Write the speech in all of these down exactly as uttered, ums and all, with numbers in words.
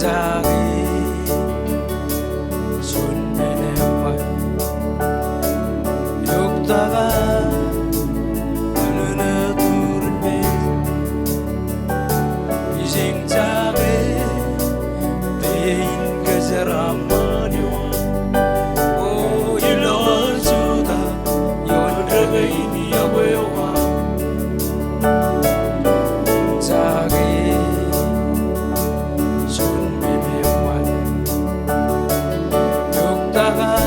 Jake juon men eṃṃan, eoktak aō lōlōturin mejān. Ijin jake pein kōjeraaṃṃan eo aṃ. O ilo jutak ioon dōkān iọkwe eo aṃ. Jake juon men eṃṃan, eoktak aō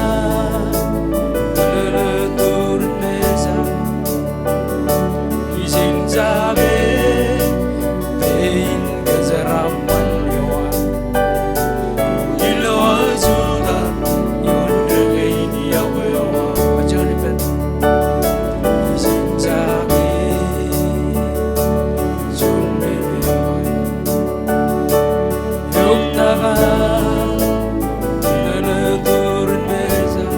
lōlōturin mejān. Ijin jake pein kōjeraaṃṃan eo aṃ. Ilo jutak ioon dōkān iọkwe eo aṃ. Ijin jake juon men eṃṃan, eoktak aō lōlōturin mejān.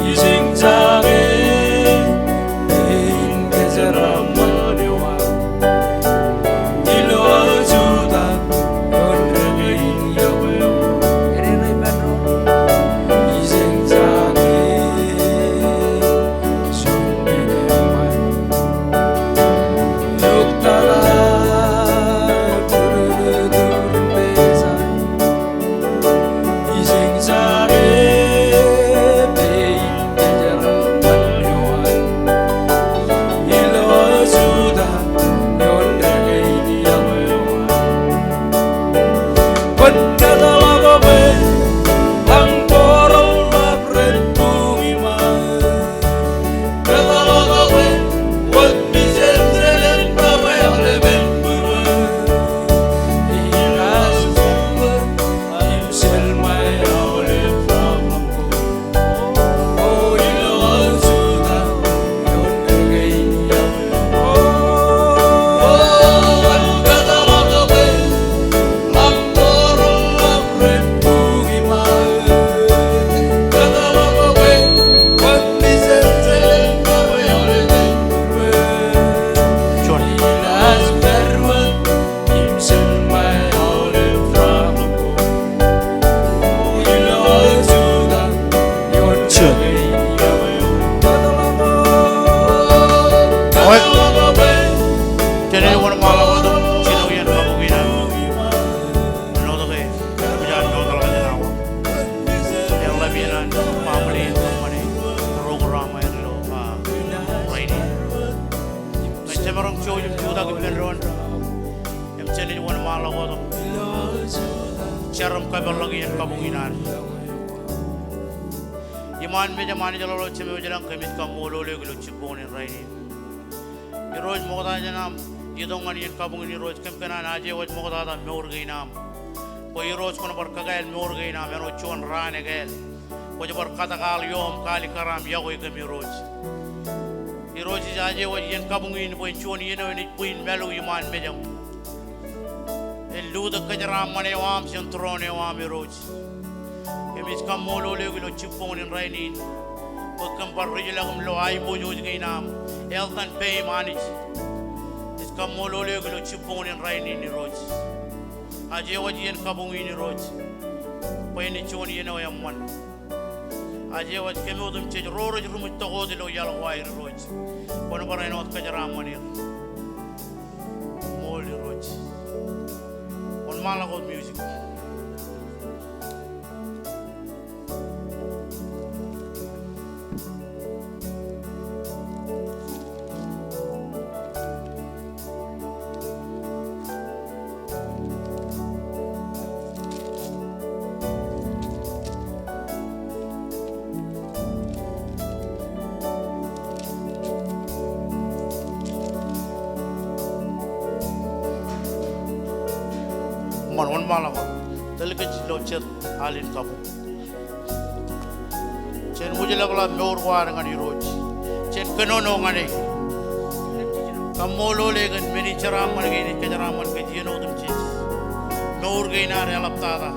Ijin jake pein kōjeraaṃṃan eo aṃ. Ilo jutak ioon dōkān iọkwe eo aṃ. Ijin jake juon men eṃṃan, eoktak aō lōlōturin mejān. Ijin jake pein kōjeraaṃṃan eo aṃ. Ilo jutak ioon dōkān iọkwe eo aṃ. Kwōn kōtḷọk bwe ḷañ bōrọḷap ren buñi ṃae. Jen wōnṃaanḷọk wōt im jino iien kabuñ in an. Āinwōt ke eṃōj an noteḷọk jān awa. Eḷap iien an family in kōṃṃane program eo aer ilo, ah, rainin. Ñe jemaroñ jouj im jutak ippān doon, im jenaaj wōnṃaanḷọk wōt im jar im kapeḷḷọk iien kabuñ in an. Iṃaan mejaṃ Anij ḷọk ilo jemem ilañ, kōmij kaṃṃoolol eok ilo jibboñōn in rainin. Irooj, ṃokta jān am itok ñan iien kabuñ in, Irooj, kōm kōṇaan aje waj ṃoktata mour kein am. Bwe Irooj kwōn bar kakāāl mour kein am āinwōt juon raan ekāāl. Kwōj bar katak aḷ ioom, kaalikkar am, iọkwe kōm Irooj. Irooj, ij aje waj iien kabuñ in bwe en juon iien eo enaaj bwij mālōtlōt iṃaan mejaṃ. En lutōk kōjeraaṃṃan eo aṃ jān tūroon eo aṃ Irooj. Kōmij kaṃṃoolol eok ilo jibboñōn in rainin bwe kōm bar rijḷọk im lo aiboojoj kein am, health and fame Anij. Ij kaṃṃoolol eok ilo jibboñōn in rainin Irooj. Aje waj iien kabuñ in Irooj bwe en juon iien eo eṃṃan. Aje waj kōm otemjej ro rej ruṃwij tokot ilo iaḷ ko aer Irooj. Kwōn bar āinwōt kōjeraaṃṃan er. Ṃool Irooj. Wōnṃaanḷọk wōt music. Eṃṃan, wōnṃaanḷọk wōt. Tōl kōj ilo jet al in kabuñ. Jen wōjḷọk ḷap mour ko ad ñan Irooj. Jen kōnono ñan e. Kaṃṃoolol e kōn men in jeraaṃṃan kein ej kōjeraaṃṃan kōj iien otemjej. Mour kein ad eḷaptata.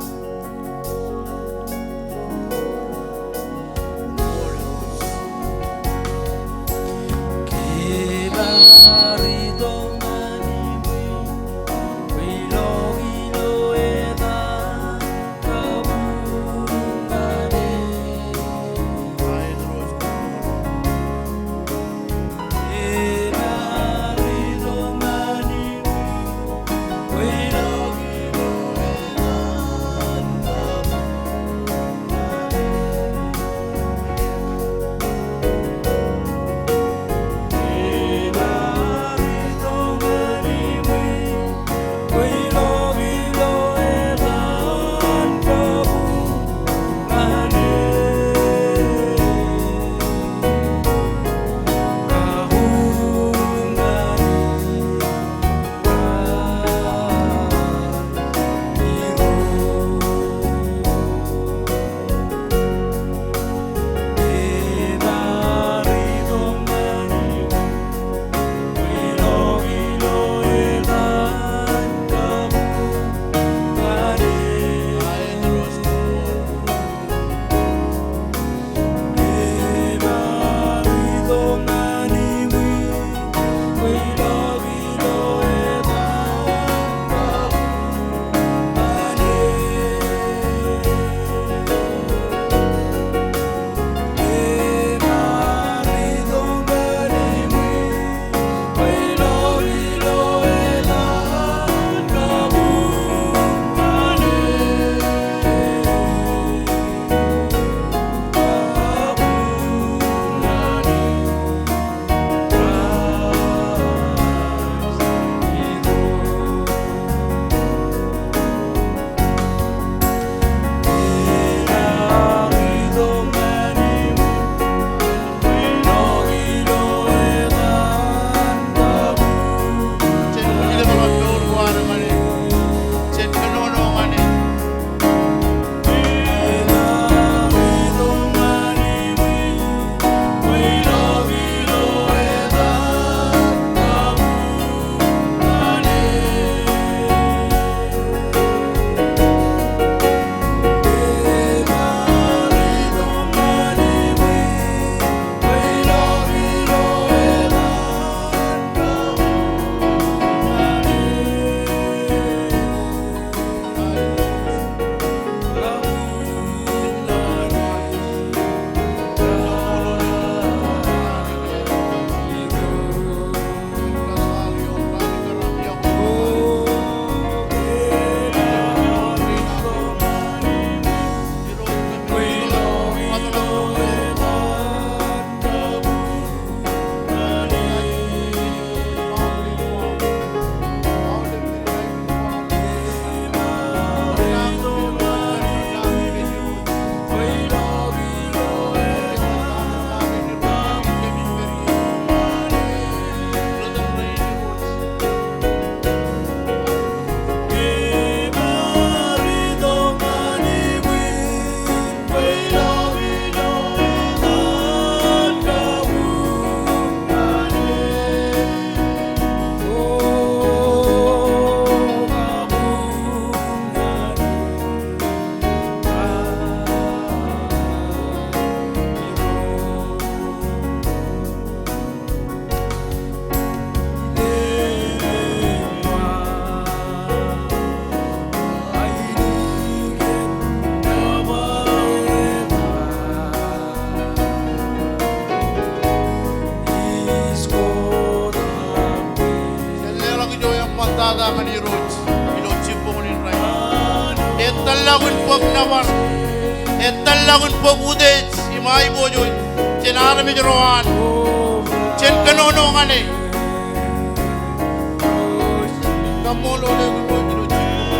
tōllọk in bōk nōbar. Etōllọk in bōk utiej im aiboojoj jān armej ro an. Jen kōnono ñan e. Kaṃṃoolol eok Irooj ilo jibboñ in.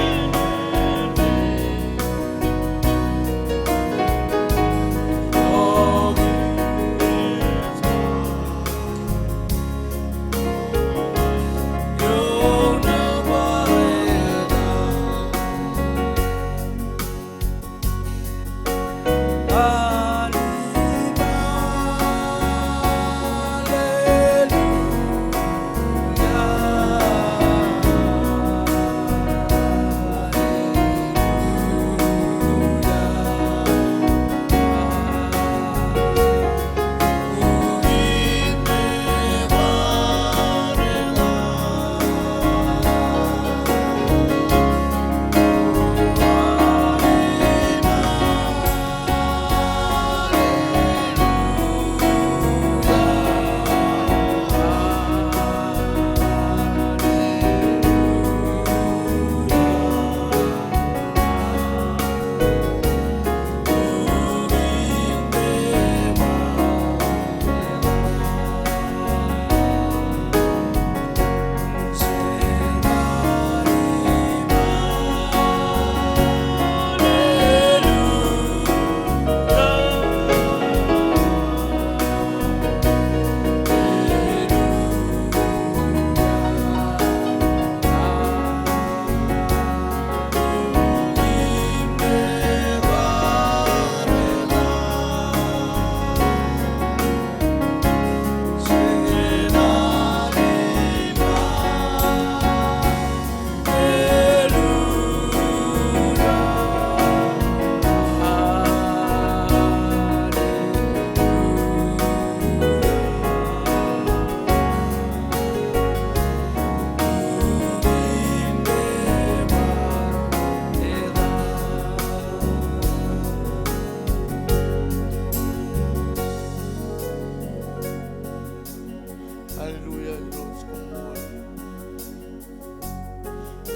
Hallelujah, Irooj, koṃṃool.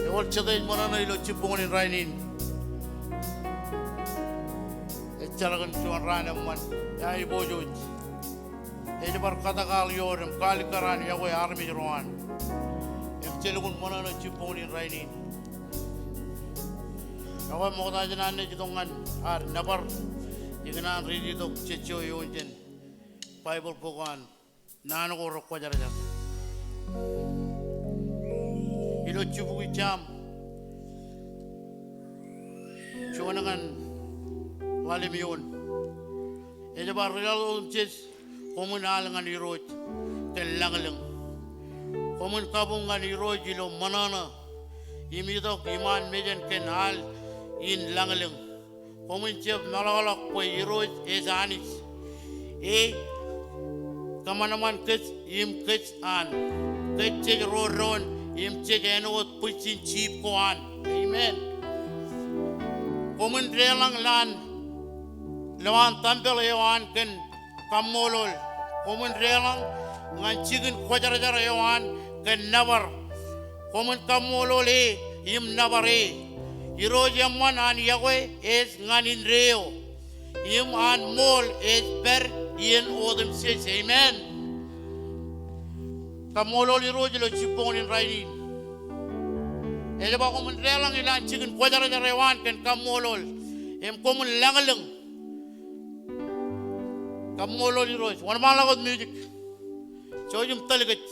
Ewōr jete ej ṃōṇōṇō ilo jibboñōn in rainin. Ej jar kōn juon raan eṃṃan, eaiboojoj. Ej bar kōtōkaḷ ioon im kaalikkar an yokwe armej ro an. Im jelukkuun ṃōṇōṇō jibboñōn in rainin. Yokwe ṃokta jān an naaj itok ñan ad nōbar, ikōṇaan riiti tok jejjo eoon jān Baibōḷ bok an Naan ko Rekwōjarjar. Ilo jibukwi Sam juon ñan ḷalem eoon. Ej ba, ri-laḷ otemjej, koṃwin al ñan Irooj kōn lañlōñ. Koṃwin kabuñ ñan Irooj ilo ṃōṇōṇō im itok iṃaan mejān kōn al in lañlōñ. Koṃwin jab meḷọkḷọk bwe Irooj ej Anij. Ej kōṃanṃan kōj im kōj an. Kōj jej ro doon im jej āinwōt bwijin jiip ko an. Amen. Koṃwin deḷọñ lowaan, lowaan tempel eo an kōn kaṃṃoolol. Koṃwin deḷọñ ñan jikin kwōjarjar eo an kōn nōbar. Koṃwin kaṃṃoolol e im nōbar e. Irooj eṃṃan an yokwe ej ñan indeeo, im an ṃool ej pād iien otemjej. Amen. Kaṃṃoolol Irooj ilo jibboñōn in rainin. Ej ba koṃwin deḷọñ ilowaan jikin kwōjarjar eo an kōn kaṃṃoolol. Im koṃwin lañlōñ. Kaṃṃoolol Irooj. Wōnṃaanḷọk wōt music. Jouj im tōl kōj.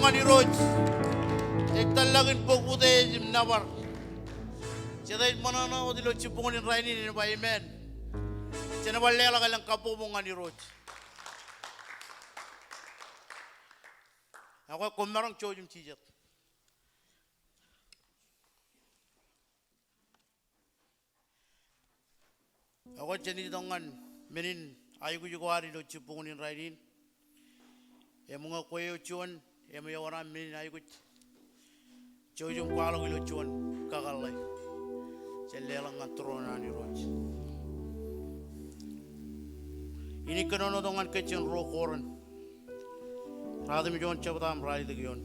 ñan Irooj. Ej tōllọk in bōk utiej im nōbar. Jete ej ṃōṇōṇō wōt ilo jibboñōn in rainin en ba amen. Jen bar leḷọk elōñ kabbokbok ñan Irooj. Ekwe, koṃ maroñ jouj im jijet. Ekwe, jen itok ñan men in aikuj ko ad ilo jibboñōn in rainin. Im ñe kwe eo juon im ewōr aṃ men in aikuj, jouj im kwaḷọk ilo juon kakōḷḷe. Jen leḷọk ñan tūroon an Irooj. Inaaj kōnono tok ñan kōj jān ruo Korint, ratimjuon jebta im ralitōk eoon.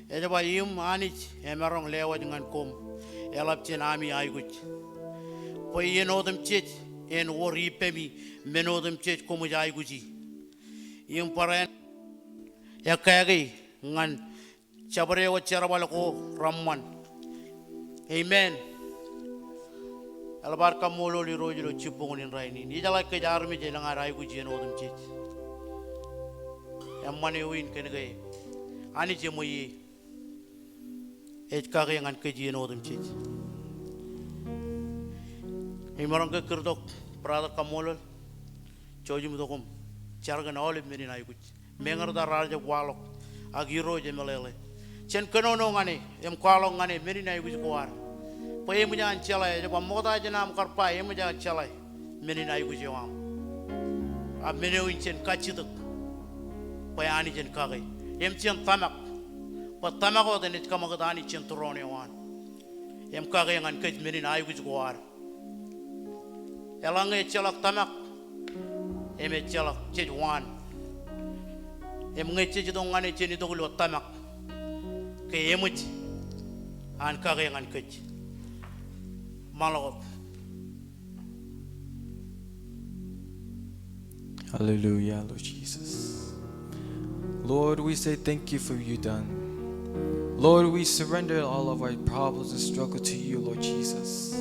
Ej ba, im Anij emaroñ lewōj ñan koṃ eḷap jān ami aikuj, bwe iien otemjej en wōr ippemi men otemjej koṃij aikuji. Im barāinwōt ekkāke ñan jabdewōt jerbal ko reṃṃan. Amen. Eḷap ad kaṃṃoolol Irooj ilo jibboñōn in rainin. Ijeḷā kōj armej elōñ ad aikuj iien otemjej. Eṃṃan eo in kōnke Anij eṃweiie. Ej kake ñan kōj iien otemjej. Imaroñ ke kūr tok brother kaṃṃoolol. Jouj im itok im jar kōn aolep men in aikuj. Meñe raar jab waḷọk ak Irooj emeḷeḷe. Jen kōnono ñan e im kwaḷọk ñan e men in aikuj ko ad. Bwe eṃōj an jeḷā, ej ba ṃokta jān aṃ kar ba eṃōj an jeḷā men in aikuj eo aṃ. Ak men eo in jen kajjitōk bwe Anij en kake. Im jen tōmak bwe tōmak wōt enaaj kōṃakūt Anij jān tūroon eo an. Im kake ñan kōj men in aikuj ko ad. Eḷaññe ejjeḷọk tōmak im ejjeḷọk, jej waan. Im ñe jej itok ñan e, jen itok ilo tōmak ke eṃōj an kake ñan kōj. Ṃaḷọk wōt. Hallelujah, Lord Jesus. Lord, we say thank you for you done. Lord, we surrender all of our problems and struggle to you, Lord Jesus.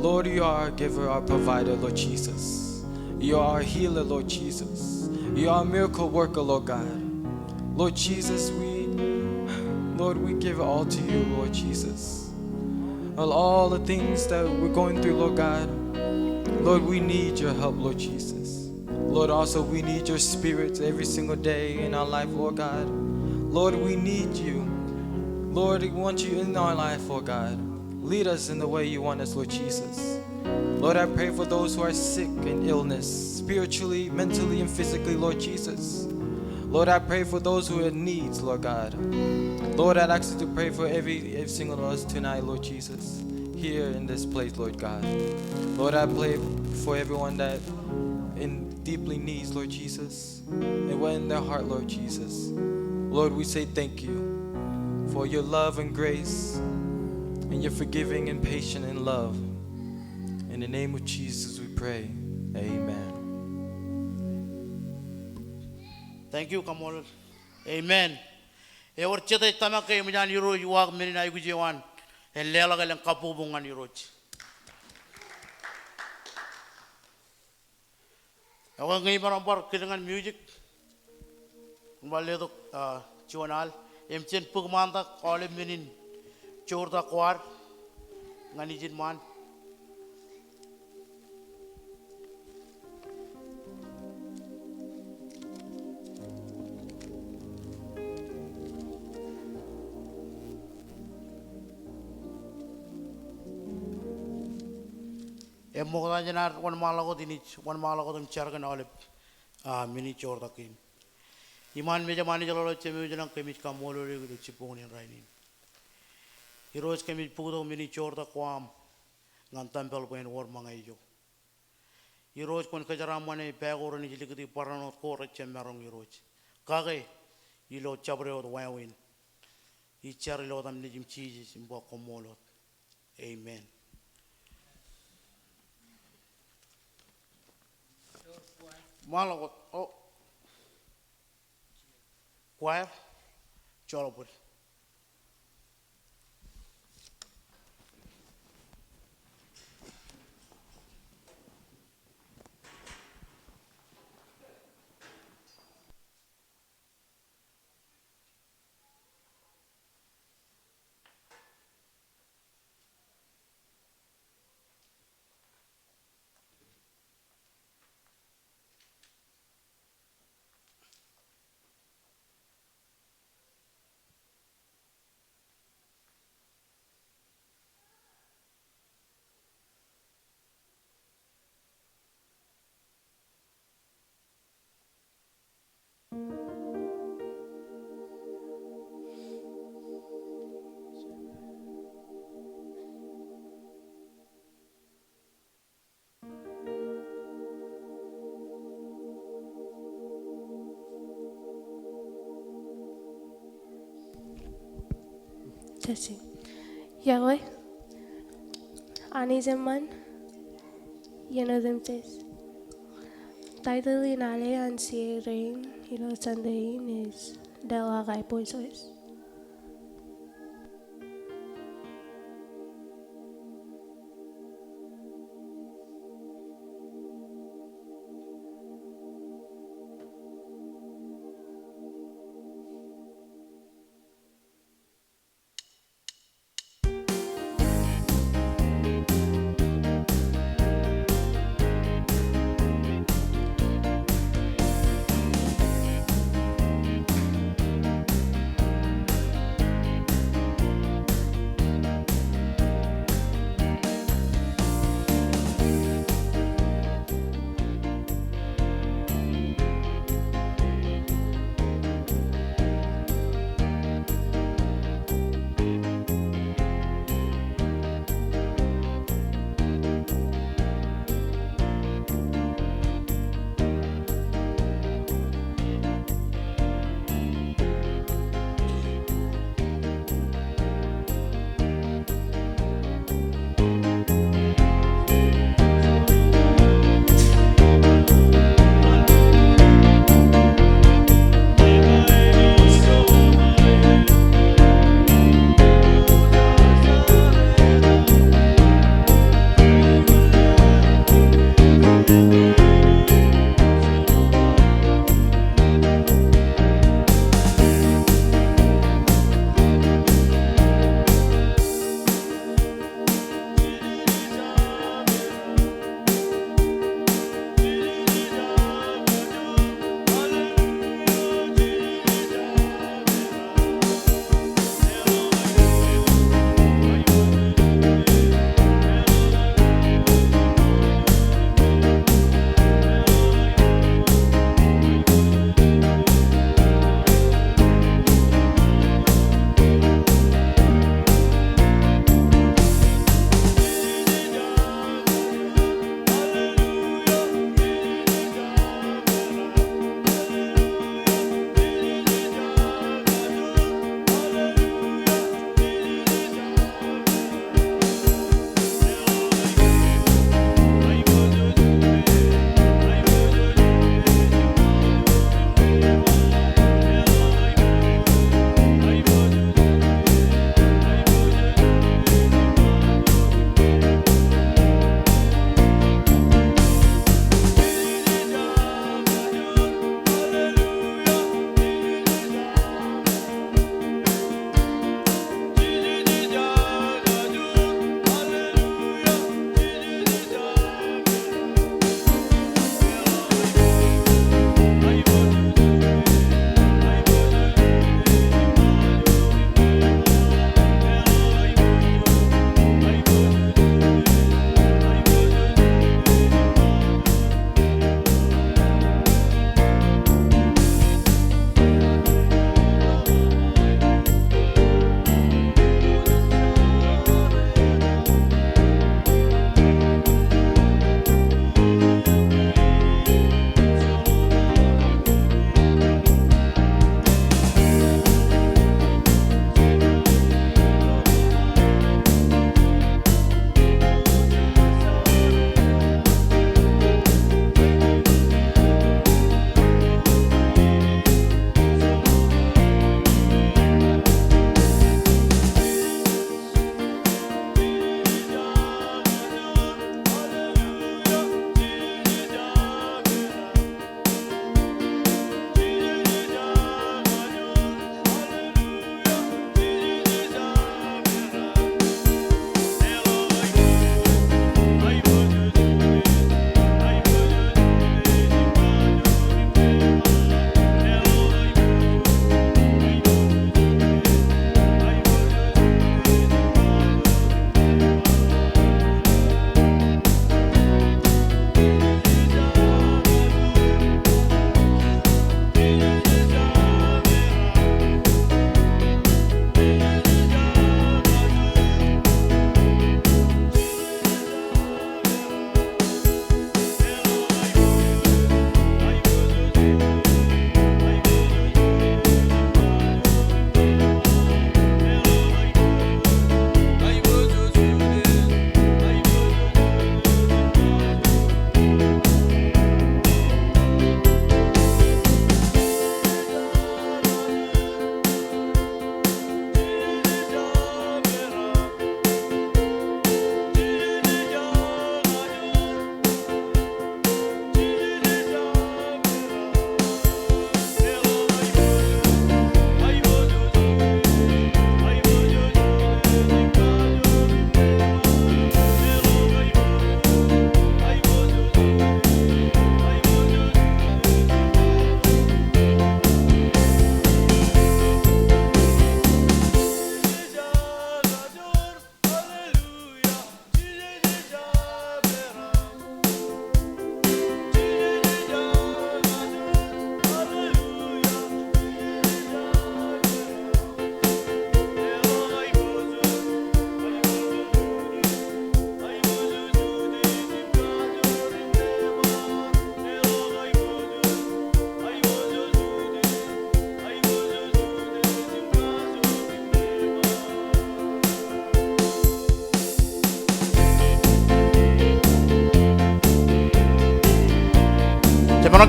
Lord, you are our giver, our provider, Lord Jesus. You are our healer, Lord Jesus. You are a miracle worker, Lord God. Lord Jesus, we, Lord, we give it all to you, Lord Jesus. All, all the things that we're going through, Lord God, Lord, we need your help, Lord Jesus. Lord, also, we need your spirit every single day in our life, Lord God. Lord, we need you. Lord, we want you in our life, Lord God. Lead us in the way you want us, Lord Jesus. Lord, I pray for those who are sick and illness, spiritually, mentally, and physically, Lord Jesus. Lord, I pray for those who have needs, Lord God. Lord, I'd ask you to pray for every, every single of us tonight, Lord Jesus, here in this place, Lord God. Lord, I pray for everyone that in deeply needs, Lord Jesus, and what in their heart, Lord Jesus. Lord, we say thank you for your love and grace and your forgiving and patient and love. In the name of Jesus, we pray. Amen. Thank you, kaṃṃoolol. Amen. Ewōr jet ej tōmak ke eṃōj an Irooj uwaak men in aikuj eo an, en leḷọk elōñ kabbokbok ñan Irooj. Ekwe ñe imaroñ bar kile ñan music, bar letok, ah, juon al, im jen bōk ṃaantak aolep men in joortak ko ad ñan ijin ṃaan. Im ṃokta jān ad wōnṃaanḷọk wōt, inaaj wōnṃaanḷọk wōt im jar kōn aolep, ah, men in joortak kein. Iṃaan mejaṃ Anij Ḷọk Jemem ilañ, kōmij kaṃṃoolol eok ilo jibboñōn in rainin. Irooj, kōmij bōktok men in joortak ko aṃ ñan tempel bwe en wōr ṃōñā ijo. Irooj, kwōn kōjeraaṃṃane pā ko renaaj likūti barāinwōt ko rej jab maroñ, Irooj. Kake ilo jabdewōt wāween. Ij jar ilo etaṃ Nejiṃ Jisōs im ba koṃṃool wōt. Amen. Ṃaanḷọk wōt. O. Choir, joḷọk bōd. Jesse. Iọkwe. Anij eṃṃan. Iien otemjej. Title in ale an share in ilo Sunday in is Delak Aiboojoj.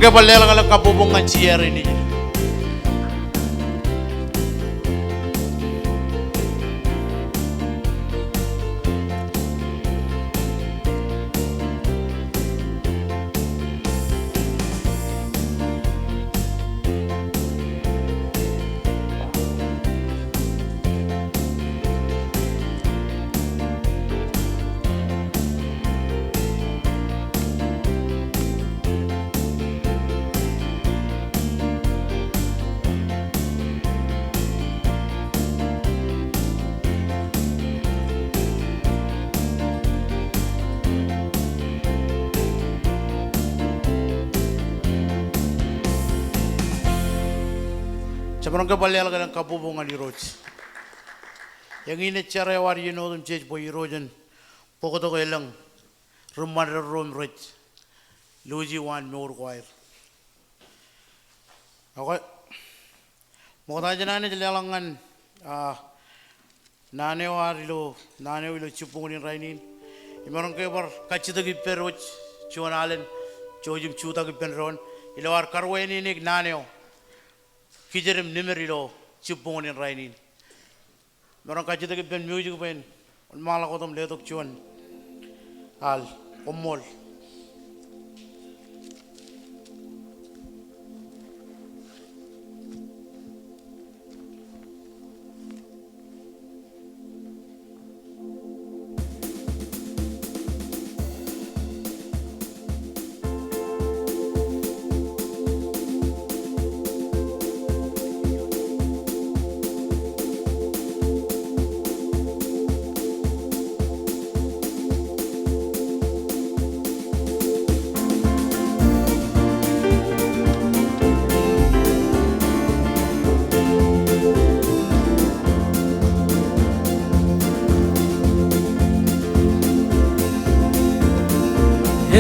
Ke bar leḷọk kabbokbok ñan J R in ijin. Jemaroñ ke bar leḷọk kabbokbok ñan Irooj. Eñin ej jar eo ad iien otemjej bwe Irooj en bōktok elōñ ri ṃadeddo ro im rej luuji waan mour ko aer. Ekwe, ṃokta jān an ej leḷọk ñan, ah, naan eo ad ilo, naan eo ilo jibboñōn in rainin. Imaroñ ke bar kajjitōk ippān wōj juon alen, jouj im jutak ippān doon ilo ad karuwainene naan eo kijer im nimer ilo jibboñōn in rainin. Imaroñ kajjitōk ippān music bwe en wōnṃaanḷọk wōt im letok juon al. Koṃṃool.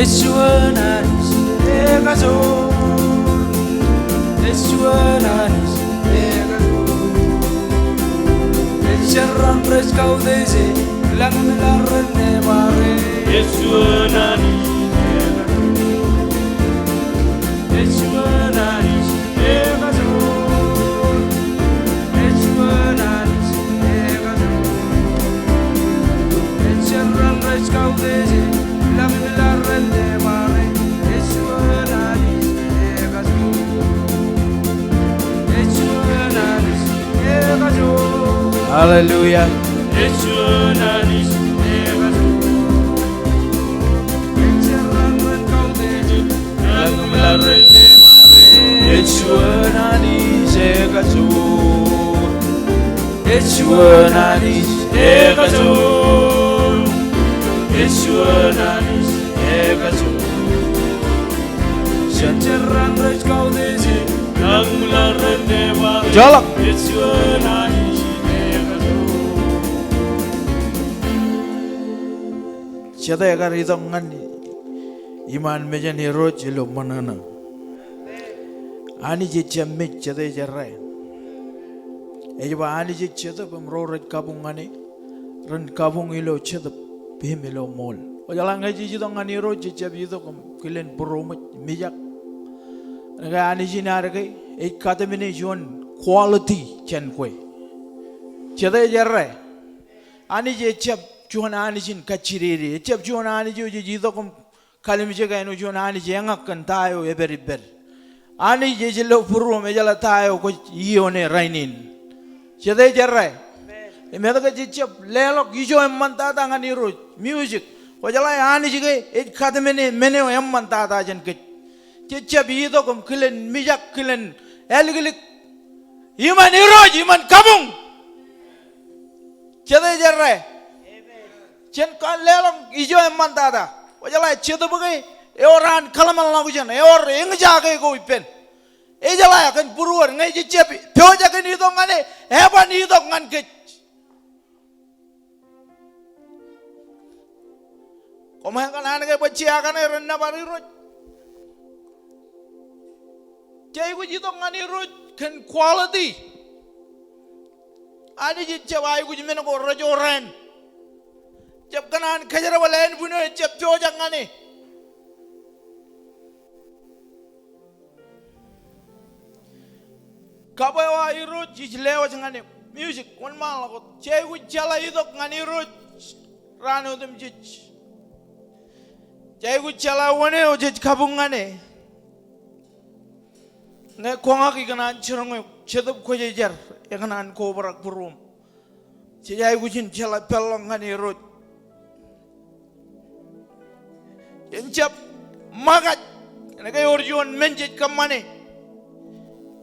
Ej juon Anij ekajoor. Ej juon Anij ekajoor. Ej jerrāān rej kautiej e, lañ im laḷ ren nōbar e. Ej juon Anij ekajoor. Ej juon Anij ekajoor. Ej juon Anij ekajoor. Ej jerrāān rej kautiej e, lañ im laḷ ren nōbar e. Ej juon Anij ekajoor. Ej juon Anij ekajoor. Hallelujah. Ej juon Anij ekajoor. Ej jerrāān rej kautiej e, lañ im laḷ ren nōbar e. Ej juon Anij ekajoor. Ej juon Anij ekajoor. Ej juon Anij ekajoor. Jen jerrāān rej kautiej e, lañ im laḷ ren nōbar e. Joḷọk. Ej juon Anij ekajoor. Jete ekar itok ñan iṃaan mejān Irooj ilo ṃōṇōṇō? Anij ejjab mej jete jerrā. Ej ba Anij ej Jetōb im ro rej kabuñ ñan e ren kabuñ ilo jetōb im ilo ṃool. Kwōjeḷā ñe jej itok ñan Irooj, jejjab itok im kilen būroṃōj, mijak. Ñe Anij in ad ke ej katemene juon quality jān kwe. Jete jerrā? Anij ejjab juon Anij in kajjidede. Ejjab juon Anij eo jej itok im kalimjek āinwōt juon Anij eñak kōn ta eo epād ippād. Anij ej lo būruōm, ejeḷā ta eo kwōj iioone rainin. Jete jerrā? Im etke jejjab leḷọk ijo eṃṃantata ñan Irooj? Music. Kwōjeḷā Anij ke ej katemene men eo eṃṃantata jān kōj. Jejjab itok im kilen mijak, kilen āliklik iṃaan Irooj, iṃaan kabuñ. Jete jerrā? Jen kar leḷọk ijo eṃṃantata. Kwōjeḷā Jetōb ke ewōr an kōḷmānḷọkjeṇ, ewōr eñjake ko ippān. Ejeḷā kōn būruod, ñe jejjab pojak in itok ñan e, eban itok ñan kōj. Koṃ kōṇaan ke bwe jea kaṇe ren nōbar Irooj? Jej aikuj itok ñan Irooj kōn quality. Anij ejjab aikuj men ko rejoor ān. Jab kōṇaan kōjerbal ānbwin eo ejjab pojak ñan e. Kabwe eo aō Irooj ij lewōj ñan eok. Music, wōnṃaanḷọk wōt. Jej aikuj jeḷā itok ñan Irooj raan otemjej. Jej aikuj jeḷā wōn eo jej kabuñ ñan e. Ñe kōñak ikōṇaan jiroñ eok, Jetōb Kwōjarjar ekōṇaan kobrak būruōṃ. Jej aikuj in jeḷā peḷḷọk ñan Irooj. Jen jab ṃōkaj, kōnke ewōr juon men jej kōṃṃane.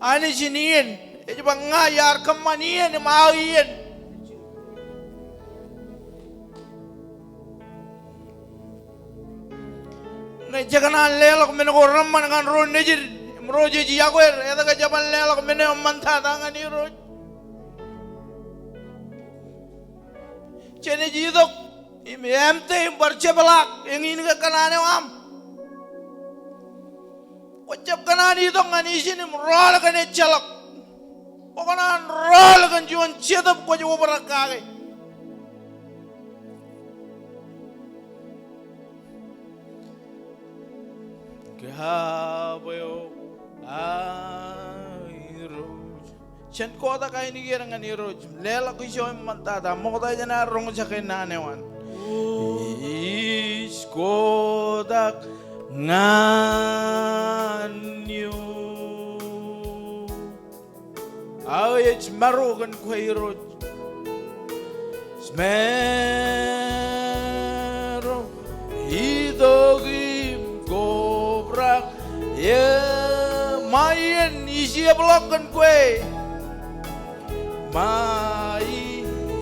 Anij in iien, ej ba ña iar kōṃṃan iien im aō iien. Ñe jekōṇaan leḷọk men ko reṃṃan ñan ro nejid im ro jej yokwe er, etke jeban leḷọk men eo eṃṃantata ñan Irooj? Jenaaj itok im empty im bar jepḷaak, eñin ke kōṇaan eo aṃ? Kwōjab kōṇaan itok ñan ijin im rọọl kōn ejjeḷọk. Kwō kōṇaan rọọl kōn juon jetōb kwōj obrak kake. Kabwe eo aō Irooj. Jen kotak ainikien ñan Irooj. Leḷọk ijo eṃṃantata. Ṃokta jān ad roñjake naan eo an. Ij kotak ñan eok. Aō ej maro kōn kwe Irooj. Ej maro itok im kobrak. Ṃae iien ij iepḷọk kōn kwe. Ṃae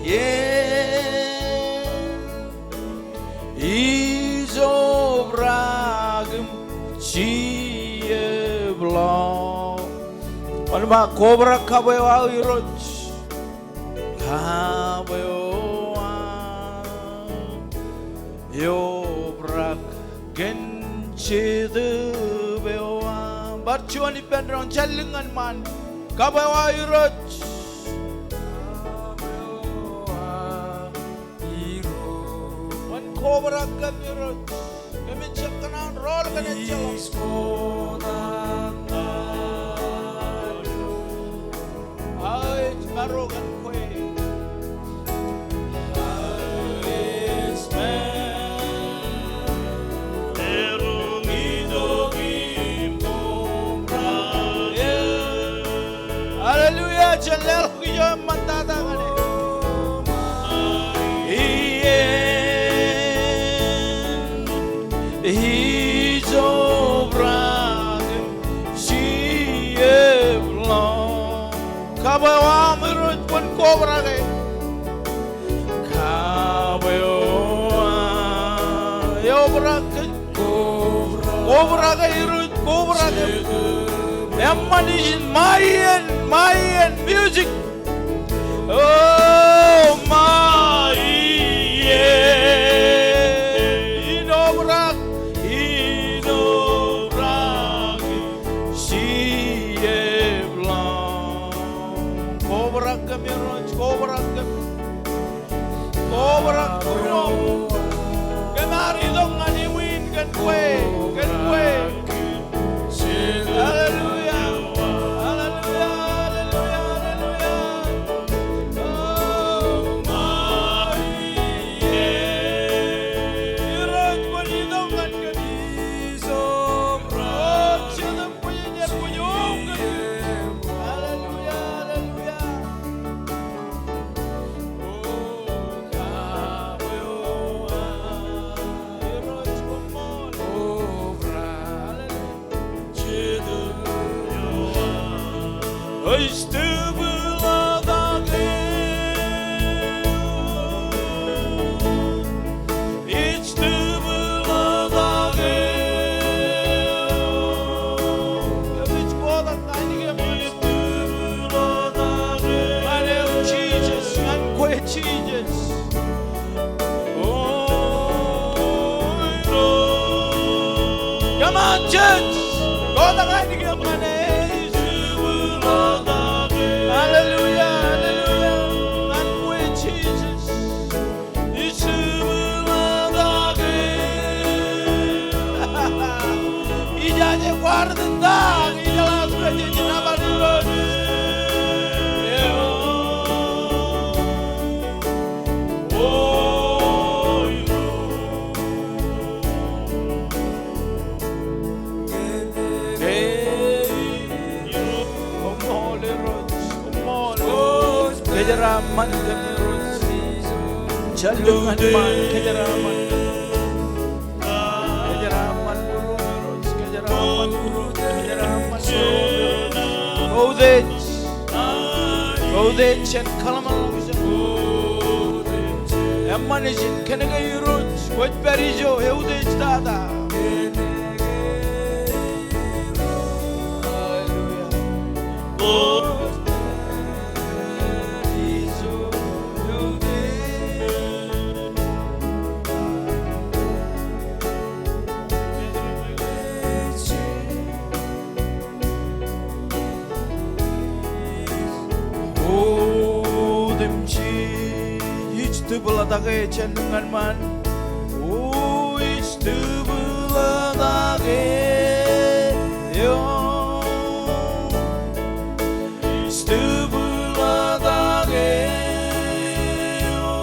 iien ij obrak im jepḷọk. Wōn ba kobrak kabwe eo aō Irooj. Kabwe eo aō. Eobrak kōn Jetōb eo aṃ. Bar juon ippān doon, jar lik ñan ṃaan. Kabwe eo aō Irooj. Wōn kobrak kōm Irooj. Kōmij jab kōṇaan rọọl kōn ejjeḷọk. Aō ej maro kōn kwe. Hallelujah, jen leḷọk ijo eṃṃantata ñan e. Iien ij obrak im jepḷọk. Kabwe eo aṃ Irooj, kwōn kobrake. Kabwe eo aṃ. Eobrak kōn Kobrake Irooj, kobrake. Eṃṃan ijin, ṃae iien, ṃae iien, music. O, ṃae iien. In obrak, in obrak, jepḷọk. Kobrak kōm Irooj, kobrak kōm. Kobrak būruōṃ. Kōm ar itok ñan iwiin kōn kwe, kōn kwe. Hallelujah. Hallelujah, hallelujah, hallelujah. O, ṃae iien. Irooj kwōn itok ñan kōm. O, Jetōb Kwōjarjar, kwōj itok ñan kōm. Hallelujah, hallelujah. Ij tūbḷọk eok. Ij kotak ainikien ñan e. Ñan eok Jisōs, ñan kwe Jisōs. O, Irooj. Come on, church. Kotak ainikien ñan e. Hallelujah, hallelujah. Ñan kwe Jisōs. Ijaje kwaar itōn ta, ijeḷā ke jej nōbar Irooj. Kōjeraaṃṃan kōm Irooj. Jān lukkuun ñan ṃaan, kōjeraaṃṃan. Kōjeraaṃṃan būruō Irooj, kōjeraaṃṃan būruō, kōjeraaṃṃan būruō. Koutiej, koutiej jān kōḷmānḷọkjeṇ. Eṃṃan ijin kōnke Irooj kwōj pād ijo eutiej tata. Hallelujah. Otemjej, ij tūbḷatak e jān lukkuun ñan ṃaan. O, ij tūbḷatak e, o, ij tūbḷatak e, o.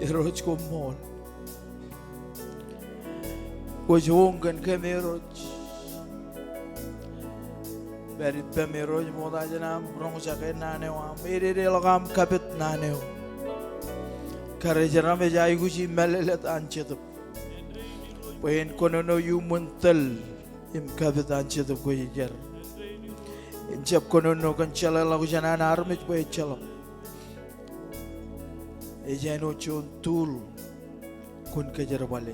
Irooj koṃṃool. Kwōj oñ kōn kōm Irooj. Pād ippām Irooj ṃokta jān aṃ roñjake naan eo, aṃ ededeḷọk, aṃ kapit naan eo. Karijeram ej aikuji mālōtlōt an Jetōb bwe en kōnono iuṃwin tōl im kapit an Jetōb Kwōjarjar. En jab kōnono kōn jeḷāḷọkjeṇ an armej bwe ejjeḷọk. Ej āinwōt juon tool kwōn kōjerbale.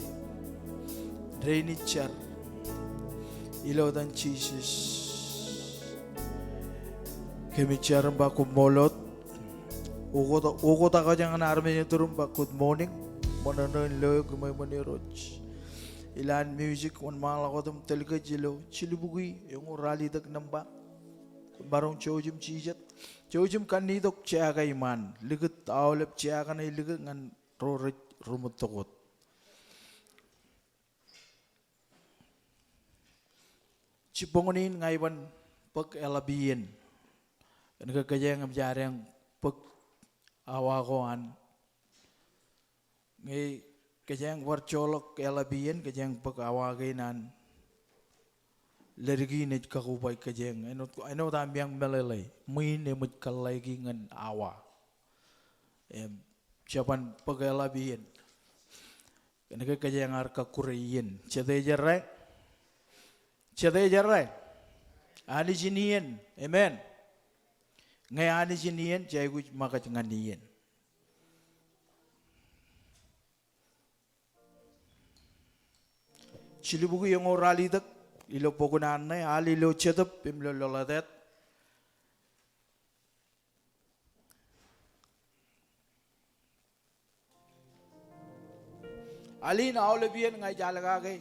Rein ij jar ilo etan Jisōs. Kōmij jar im ba koṃṃool wōt. Oktak, oktak wōt ñan armej eo turūṃ im ba good morning. Ṃōṇōṇō in lo eok iṃweo iṃōn Irooj. Ilowaan music wōnṃaanḷọk wōt im tōl kōj ilo jilubukwi eñoul ralitōk nōṃba. Maroñ jouj im jijet. Jouj im kannitok jea ko iṃaan. Likūt aolep jea kaṇe likūt ñan ro rej ruṃwij tok wōt. Jibboñōn in ña iban bōk eḷap iien. Kōn ke kōjeañ im jadeañ bōk awa ko an. Ñe kōjeañ bar joḷọk eḷap iien, kōjeañ bōk awa kein an leddik in ej kakobaik kōjeañ. Āinwōt, āinwōt ami meḷeḷe, ṃwiin eṃōj kōḷḷāiki ñan awa. Im, jeban bōk eḷap iien. Kōn ke kōjeañ ar kakkure iien. Jete ej errā? Jete ej errā? Anij in iien. Amen. Ñe Anij in iien, jej aikuj ṃōkaj ñan iien. Jilubukwi eñoul ralitōk ilo bok in Anne, al ilo Jetōb im ilo Lolotāt. Al in aolep iien ña ij al kake,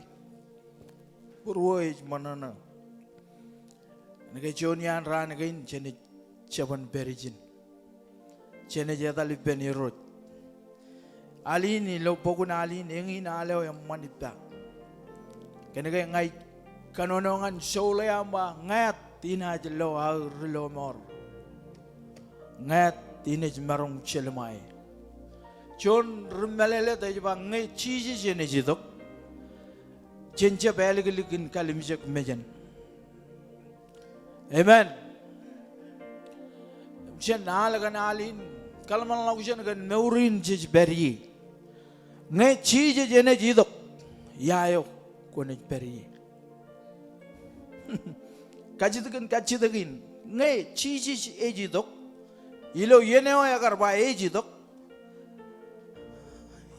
būruō ej ṃōṇōṇō. Kōn ke juon iaan raan kein jenaaj jeban pād ijin. Jenaaj etal ippān Irooj. Al in ilo bok in al in, eñin al eo eṃṃan ippa. Kōn ke ña ij kōnono ñan soul eo aṃ ba, ñāāt inaaj lo aō ri lọmọọr. Ñāāt inaaj maroñ jelṃae. Juon ri mālōtlōt ej ba ñe Jisōs enaaj itok, jen jab āliklik in kallimjek mejān. Amen. Jen al kōn al in, kōḷmānḷọkjeṇ kōn mour in jej pād ie. Ñe Jisōs enaaj itok, ia eo kwōnaaj pād ie? Kajjitōk in, kajjitōk in. Ñe Jisōs ej itok, ilo iien eo ekar ba ej itok,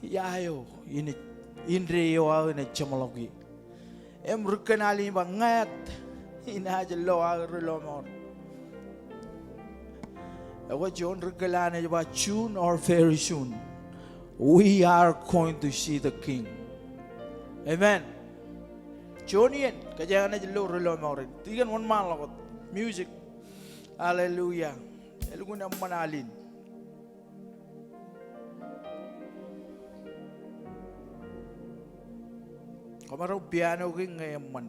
ia eo inaaj, indeeo aō enaaj jeṃḷọk ie? Im ri kōn al in ba ñāāt inaaj lo aō ri lọmọọr. Ekwe juon ri kōḷḷā ej ba, "Soon or very soon, we are going to see the King." Amen. Juon iien, kōj enaaj lo ri lọmọọr in. Tikōn wōnṃaanḷọk wōt. Music. Hallelujah. Elukkuun eṃṃan al in. Koṃ ro piano kiiñ ñe eṃṃan.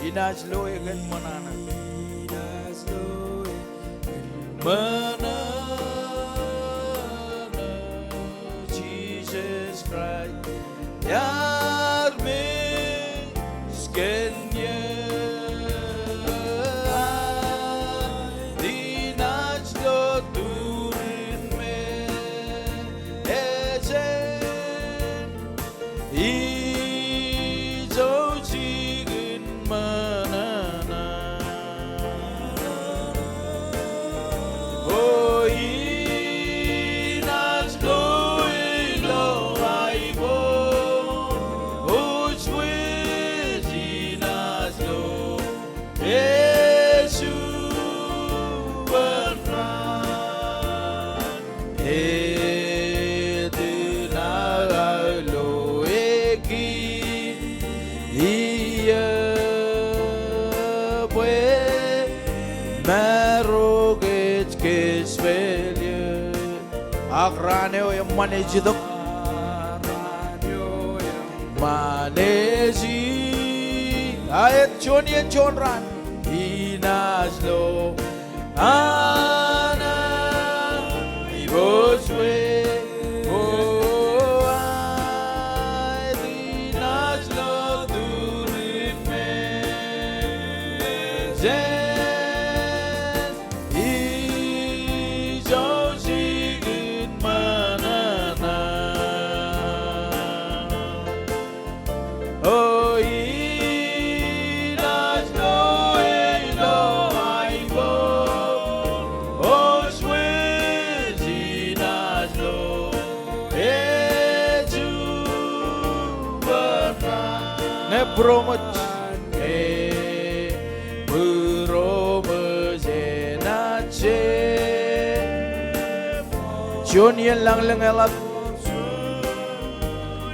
Inaaj lo e kōn ṃōṇōṇō. Ṃōṇōṇō Jisōs Kraist, iar mej kōn eō. Inaaj lo turin mejān, ijo jikin ṃōṇōṇō. O inaaj lo ilo aiboojoj, inaaj lo ej juon raan. Etan aō lo e kiiō bwe marok ej kōjpaḷ eō. Ak raan eo eṃṃan ej itok. Eṃṃan ej i-, aet juon iien juon raan. Inaaj lo an aiboojoj. O aet, inaaj lo turin mejān, ijo jikin ṃōṇōṇō. O inaaj lo ilo aiboojoj, inaaj lo ej juon raan. Ñe būroṃōj, ñe būroṃōj enaaj jab. Juon iien lañlōñ eḷap.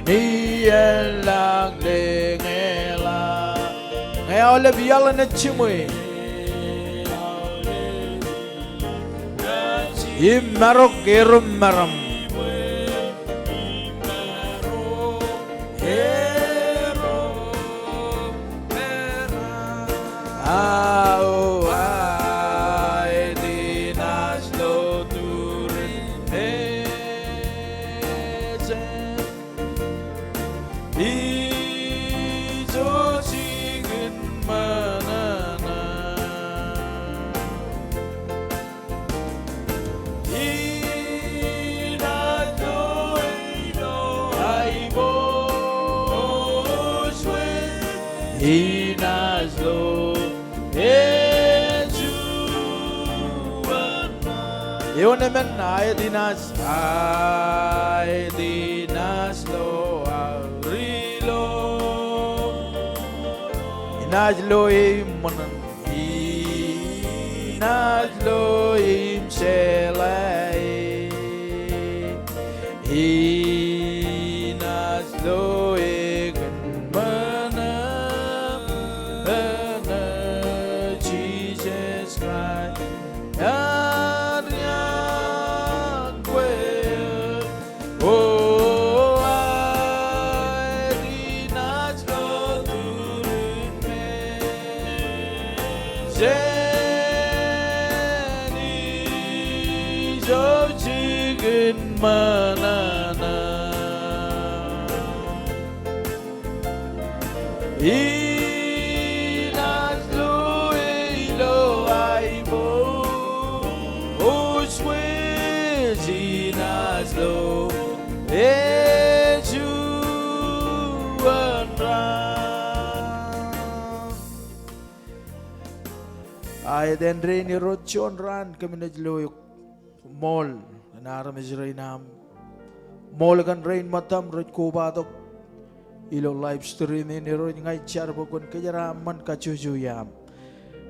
Iien lañlōñ eḷap. Ñe aolep iaḷ enaaj jiṃwe im marok erom meram. Ao aet, inaaj lo turin mejān, ijo jikin ṃōṇōṇō. Inaaj lo ilo aiboojoj, inaaj lo ej juon. Eoon emān, aet inaaj, aet inaaj lo aō ri lo. Inaaj lo e im ṃōṇōṇō. Inaaj lo im jeḷā e. Inaaj lo e kōn ṃōṇōṇō Jisōs Kraist ear iọkwe eō. O aet, inaaj lo turin mejān, ijo jikin ṃōṇōṇō. Inaaj lo ilo aiboojoj. Āindein Irooj, juon raan kōm naaj lo eok ṃool ñan armej rein aṃ, ṃool kōn rein ṃōttaṃ rej kobatok ilo live stream in. Irooj, ña ij jar bwe kwōn kōjeraaṃṃan kajjojo iaam.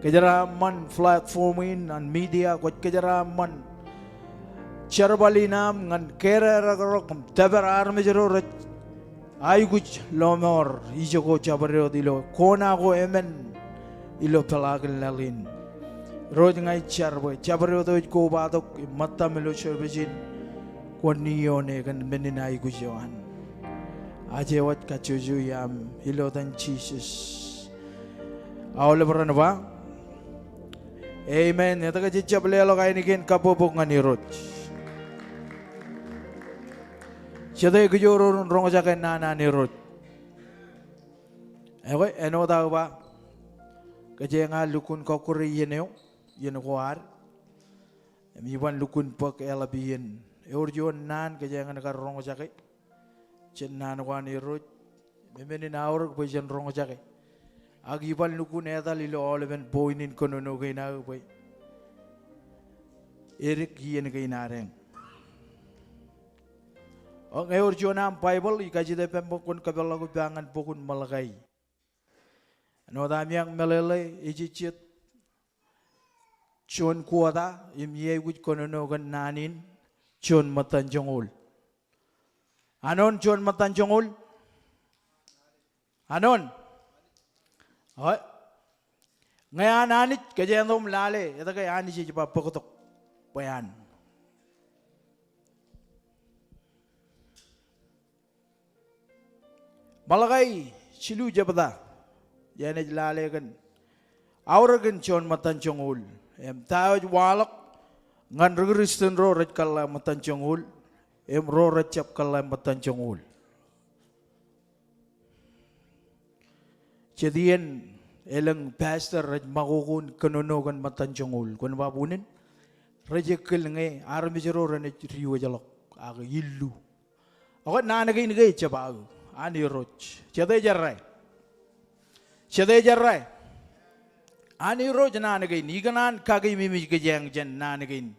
Kōjeraaṃṃan platform in an media, kwōj kōjeraaṃṃan jerbal in aṃ ñan kōrā rōkrōk im tōpar armej ro rej aikuj lọmọọr ijoko jabdewōt ilo kona ko emān ilo peḷaakin laḷ in. Irooj, ña ij jar bwe jabdewōt eo ej kobatok im ṃōttaṃ ilo service in, kwōn iioone kōn men in aikuj eo an. Aje wōj kajjojo iaam ilo etan Jisōs. Aolep ren ba amen. Etke jej jab leḷọk ainikien kabbokbok ñan Irooj? Jete kijoor ro ren roñjake naan an Irooj? Ekwe, āinwōt aō ba, kōjeañ lukkuun kọkkure iien eo, iien ko ad, im iban lukkuun bōk eḷap iien. Ewōr juon naan kōjeañ kar roñjake jān naan ko an Irooj. Memen in aorōk bwe jen roñjake. Ak iban lukkuun etal ilo aolepen point in kōnono kein aō bwe edik iien kein adeañ. O, ñe ewōr juon aṃ Baibōḷ, ij kajjitōk ippaṃ bwe kwōn kōpeḷḷọk ippa ñan bok in Malakai. Āinwōt ami ak meḷeḷe, ejejjet juon kuota im iaikuj kōnono kōn naan in juon ṃōttan joñoul. Anōn juon ṃōttan joñoul? Anōn? O, ñe an Anij, kōjeañ tok im lale etke Anij ej ba bōktok bwe an. Malakai jilu jebta, ijenaaj lale kōn aorōkin juon ṃōttan joñoul. Im ta eo ej waḷọk ñan ri Kristian ro rej kōḷḷā ṃōttan joñoul im ro rej jab kōḷḷā ṃōttan joñoul? Jet iien elōñ pastor rej makoko in kōnono kōn ṃōttan joñoul, kwōn ba unin, rej ekkil ñe armej ro renaaj diwōjḷọk ak illu. Ak naan kein ke ejjab aō, an Irooj. Jete jerā? Jete jerā? An Irooj naan kein. Ikōṇaan kakeememej kōjeañ jān naan kein.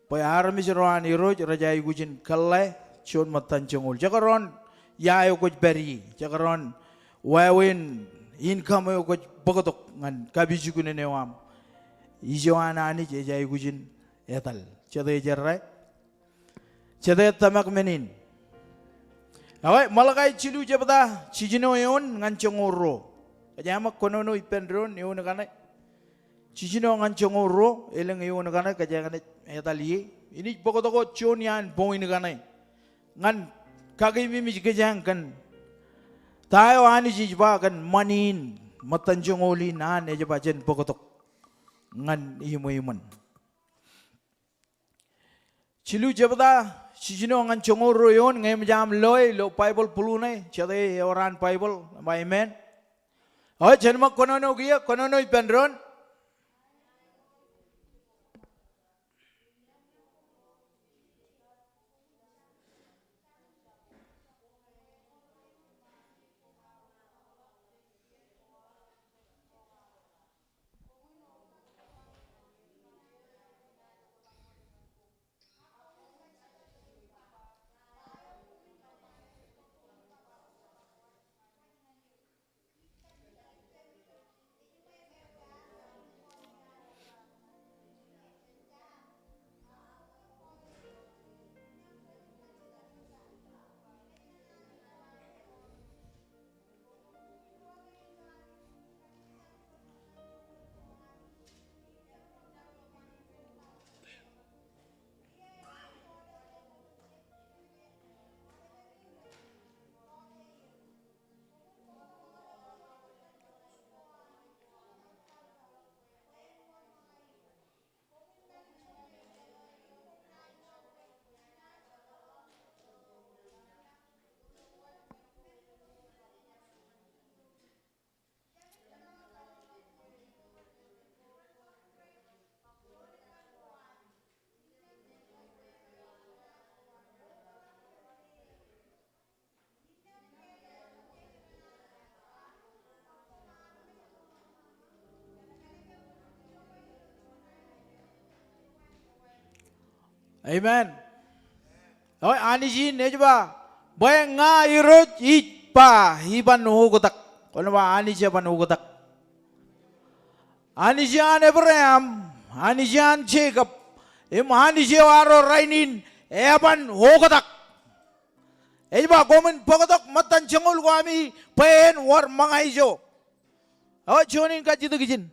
Bwe armej ro an Irooj rej aikuj in kōḷḷā juon ṃōttan joñoul. Jekdọọn ia eo kwōj pād ie, jekdọọn wāween income eo kwōj bōktok ñan kapijuknen eo aṃ, ijo an Anij ej aikuj in etal. Jete jerā? Jete tōmak men in? Ekwe, Malakai jilu jebta, jiljino eoon ñan joñoul ruo. Kōjeañ ṃōk kōnono ippān doon eoon kaṇe. Jiljino ñan joñoul ruo, elōñ eoon kaṇe kōjeañ naaj etal ie. Inaaj bōktok wōt juon iaan point kaṇe ñan kakeememej kōjeañ kōn ta eo Anij ej ba kōn ṃani in, ṃōttan joñoul in an ej ba jen bōktok ñan iṃweṃōn. Jilu jebta, jiljino ñan joñoul ruo eoon. Ñe eṃōj aṃ loe ilo Baibōḷ bulu ṇe, jete ewōr an Baibōḷ, ba amen. O, jen ṃōk kōnono kiiō, kōnono ippān doon. Amen. Eo, Anij in ej ba, bwe ña Irooj ij ba, iban oktak. Kwōn ba Anij eban oktak. Anij an Ebream, Anij an Jekob, im Anij eo arro rainin eban oktak. Ej ba koṃwin bōktok ṃōttan joñoul ko ami bwe en wōr ṃōñā ijo. Eo, juon in kajjitōk ijin.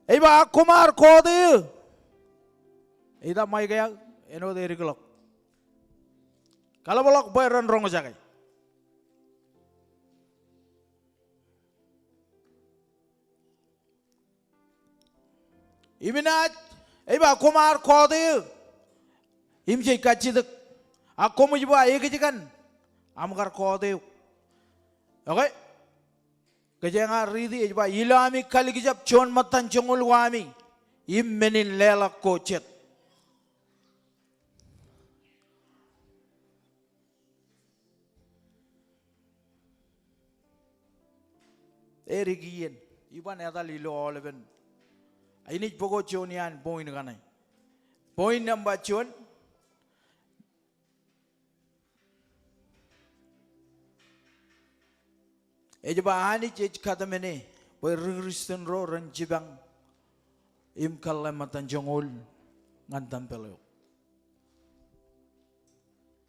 Ej ba ak koṃ ar kọọte eō. Ej ta Maikea, āinwōt edik ḷọk. Kaḷapḷọk bwe ren roñjake. Im inaaj, ej ba koṃ ar kọọte eō. Im jej kajjitōk. Ak koṃij ba ekōjkan, aṃ kar kọọte eok. Okay. Kōjeañ ar riiti, ej ba ilo ami kalikjab juon ṃōttan joñoul ko ami, im men in leḷọk ko jet. Edik iien, iban etal ilo aolepen. Inaaj bōk juon iaan point kaṇe. Point number juon. Ej ba Anij ej kōtmāne bwe ri Kristian ro ren jipañ im kōḷḷā ṃōttan joñoul ñan tempel eo.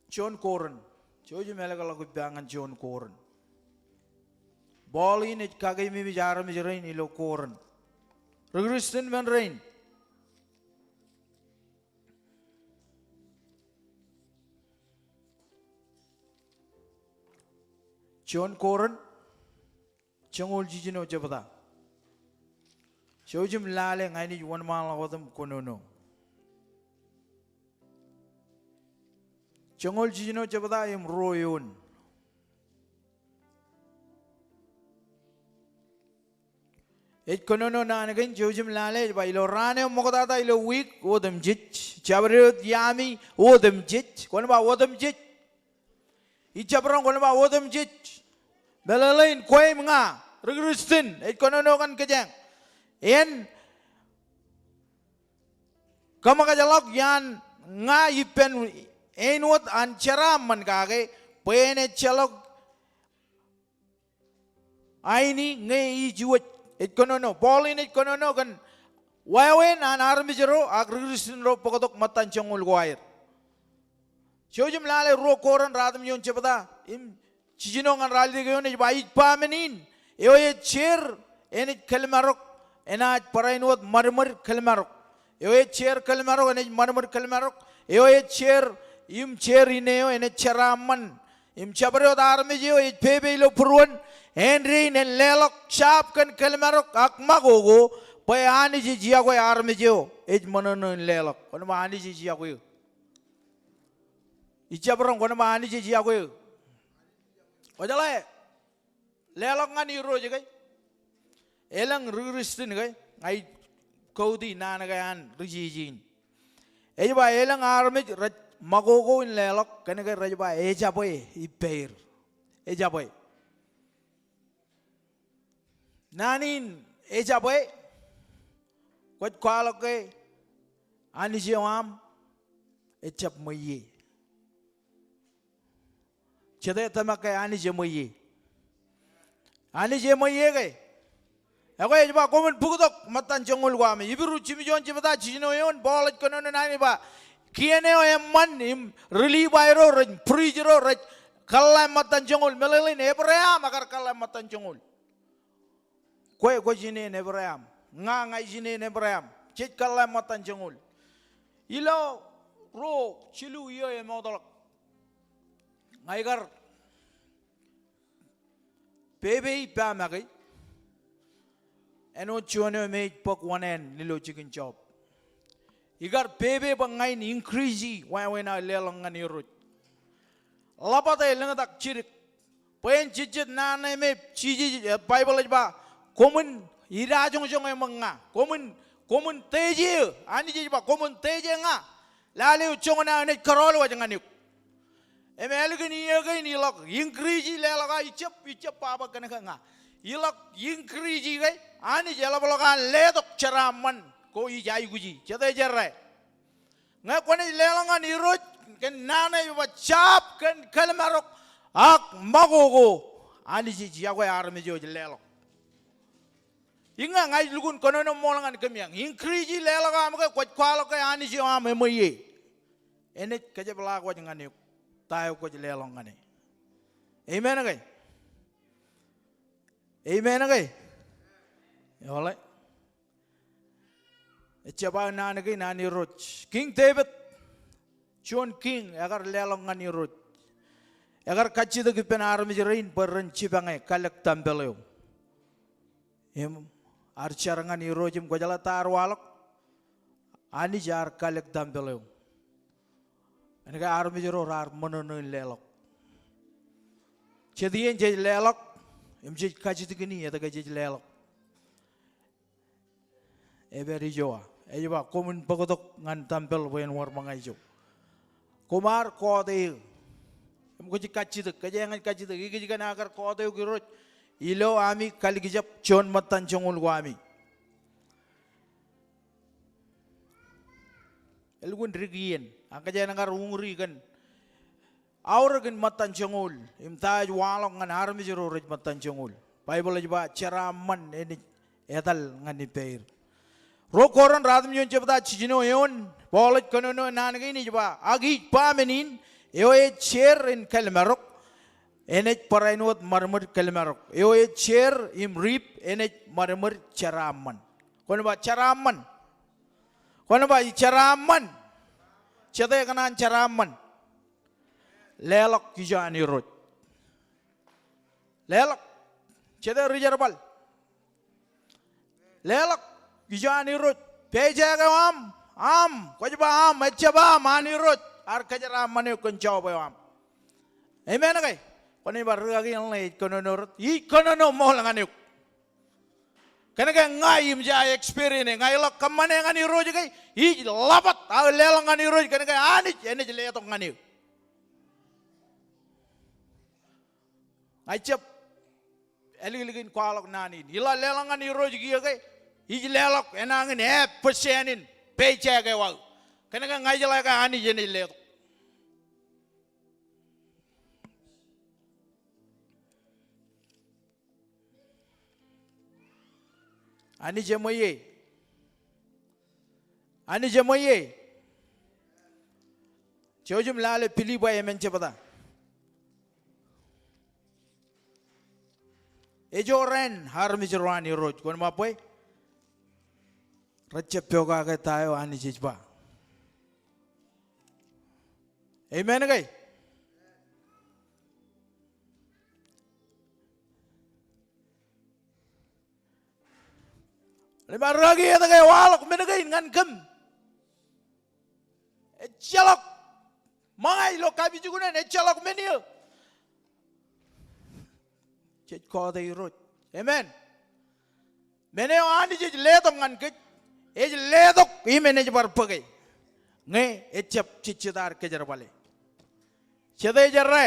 Juon Korint. Jouj im ālōkḷọk ippa ñan juon Korint. Paul in ej kakeememej armej rein ilo Korint. Ri Kristian men rein. Juon Korint, joñoul jiljino jebta. Jouj im lale ña inaaj wōnṃaanḷọk wōt im kōnono. Joñoul jiljino jebta im ruo eoon. Ej kōnono naan kein, jouj im lale, ej ba ilo raan eo ṃoktata ilo wiik otemjej, jabdewōt iaami otemjej, kwōn ba otemjej. Ij jabdewōt kwōn ba otemjej. Meḷeḷein kwe im ña, ri Kristian, ej kōnono kōn kōjeañ. En kōṃōkajḷọk iaan ña ippān āinwōt an jeraaṃṃan kake, bwe en ejjeḷọk aini ñe ij wōj. Ej kōnono, Paul in ej kōnono kōn wāween an armej ro ak ri Kristian ro bōktok ṃōttan joñoul ko aer. Jouj im lale ruo Korint ratimjuon jebta im jiljino ñan ralitōk eoon, ej ba ij ba men in, eo ej jeer enaaj kōlmarok enaaj barāinwōt ṃadṃōd kōlmarok. Eo ej jeer kōlmarok enaaj ṃadṃōd kōlmarok. Eo ej jeer im jeer ine eo enaaj jeraaṃṃan. Im jabdewōt armej eo ej pepe ilo būruon, āindein en leḷọk jab kōn kōlmarok ak makoko, bwe Anij ej iọkwe armej eo ej ṃōṇōṇō in leḷọk. Kwōn ba Anij ej iọkwe eō. Ij jabdewōt kwōn ba Anij ej iọkwe eō. Kwōjeḷā, leḷọk ñan Irooj ke? Elōñ ri Kristian ke? Ña ij kouti naan ke an ri jeje in. Ej ba elōñ armej rej makoko in leḷọk, kōnke rej ba ejabwe ippaer. Ejabwe. Naan in ejabwe, kwōj kwaḷọk ke Anij eo aṃ ejjab ṃweiie. Jete tōmak ke Anij eṃweiie? Anij eṃweiie ke? Ekwe ej ba koṃwin bōktok ṃōttan joñoul ko ami. Hibru jimjuon jebta jiljino eoon, Paul ej kōnono naan ej ba, kien eo eṃṃan im ri Livai ro rej priest ro rej kōḷḷā ṃōttan joñoul, meḷeḷein Ebream ekar kōḷḷā ṃōttan joñoul. Kwe kwōj jineen Ebream. Ña, ña ij jineen Ebream. Jej kōḷḷā ṃōttan joñoul. Ilo ruo jilu iiō emootḷọk, ña ikar pepe ippa make āinwōt juon eo me ej bōk oṇāān ilo jikin Job. Ikar pepe bwe ña in increase wāween aō leḷọk ñan Irooj. Ḷapate lōñtak jidik. Bwe en jejjet naan ṇe me Jisōs, eh, Baibōḷ ej ba, koṃwin idajoñjoñ eṃōk ña. Koṃwin, koṃwin teje eō. Anij ej ba, koṃwin teje ña. Lale eo joñan aō enaaj kōrọọl waj ñan eok. Im ālikin iiō kein iḷọk increase, leḷọk aō ijab, ijab ba bwe kōnke ña. Iḷọk increase ke, Anij eḷapḷọk an letok jeraaṃṃan ko ij aikuji. Jete jerā? Ñe kwōnaaj leḷọk ñan Irooj kōn naan eo ej ba jab kōn kōlmarok ak makoko, Anij ej yokwe armej eo ej leḷọk. Im ñe ña ij lukkuun kōnono ṃool ñan kōm, iang increase leḷọk aṃ ke kwōj kwaḷọk ke Anij eo aṃ eṃweiie, enaaj kōjepḷaak wōj ñan eok ta eo kwōj leḷọk ñan e. Amen ke? Amen ke? Eḷe. Ejjab aō naan kein an Irooj. King Devid, juon king, ekar leḷọk ñan Irooj. Ekar kajjitōk ippān armej rein bwe ren jipañe kalōk tempel eo. Im ear jar ñan Irooj im kwōjeḷā ta ear waḷọk? Anij ear kalōk tempel eo. Kōnke armej ro raar ṃōṇōṇō in leḷọk. Jet iien jej leḷọk im jej kajjitōk in, etke jej leḷọk? Ej pād ijoa. Ej ba, koṃwin bōktok ñan tempel bwe en wōr ṃōñā ijo. Koṃ ar kọọte eō. Im kwōj kajjitōk, kōjeañ ej kajjitōk, ikijjeen aō kar kọọte eok Irooj ilo ami kalikjab juon ṃōttan joñoul ko ami. Elukkuun dik iien, ak kōjeañ kar uñūri kōn aorōk in ṃōttan joñoul im ta ej waḷọk ñan armej ro rej ṃōttan joñoul. Baibōḷ ej ba jeraaṃṃan enaaj etal ñan ippāer. Ruo Korint ruatimjuon jebta jiljino eoon, Paul ej kōnono naan kein, ej ba, ak ij ba men in, eo ej jeer in kōlmarok enaaj barāinwōt ṃadṃōd kōlmarok. Eo ej jeer im riip enaaj ṃadṃōd jeraaṃṃan. Kwōn ba jeraaṃṃan. Kwōn ba jeraaṃṃan. Jete kōṇaan jeraaṃṃan? Leḷọk ijo an Irooj. Leḷọk. Jete ri jerbal? Leḷọk ijo an Irooj. Paycheck eo aṃ, aṃ, kwōj ba aṃ, ejjab aṃ, an Irooj. Ear kōjeraaṃṃan eok kōn job eo aṃ. Amen ke? Kwōnaaj ba ri kaki eṇ ḷe ej kōnono rot. Ij kōnono ṃool ñan eok. Kōnke ña im jab experience, ña iḷọk kōṃṃane ñan Irooj ke ij ḷapāt aō leḷọk ñan Irooj kōnke Anij enaaj letok ñan eō. Ña ij jab āliklik in kwaḷọk naan in. Iḷak leḷọk ñan Irooj kiiō ke ij leḷọk enañin half percent in paycheck eo aō. Kōnke ña ijeḷā ke Anij enaaj letok. Anij eṃweiie. Anij eṃweiie. Jouj im lale Pilippai emān jebta. Ej jorrāān armej ro an Irooj, kwōn ba bwe rejjab pokake ta eo Anij ej ba. Amen ke? Ḷe ba rūkaki, etke ewaḷọk men kein ñan kōm? Ejjeḷọk. Ṃōñā ilo kapijuknen, ejjeḷọk men eo. Jej kọọte Irooj. Amen. Men eo Anij ej letok ñan kōj, ej letok im enaaj bar bōke. Ñe ejjab jejjet ad kōjerbale. Jete ej errā?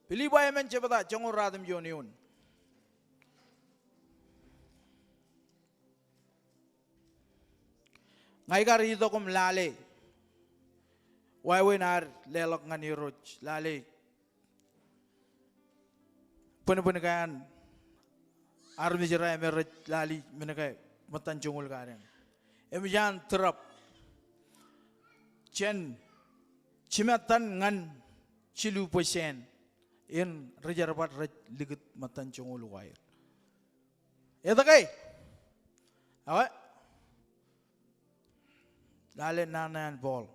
Pilippai emān jebta joñoul ruatimjuon eoon. Ña ikar itok im lale wāween ad leḷọk ñan Irooj, lale bwinbwin ko an armej ro me rej lale men ko ṃōttan joñoul ko ad eṇ. Eṃōj an tūrap jān jimattan ñan jilu percent in ri jerbal rej likūt ṃōttan joñoul ko aer. Etke? Ak lale naan ṇe an Paul.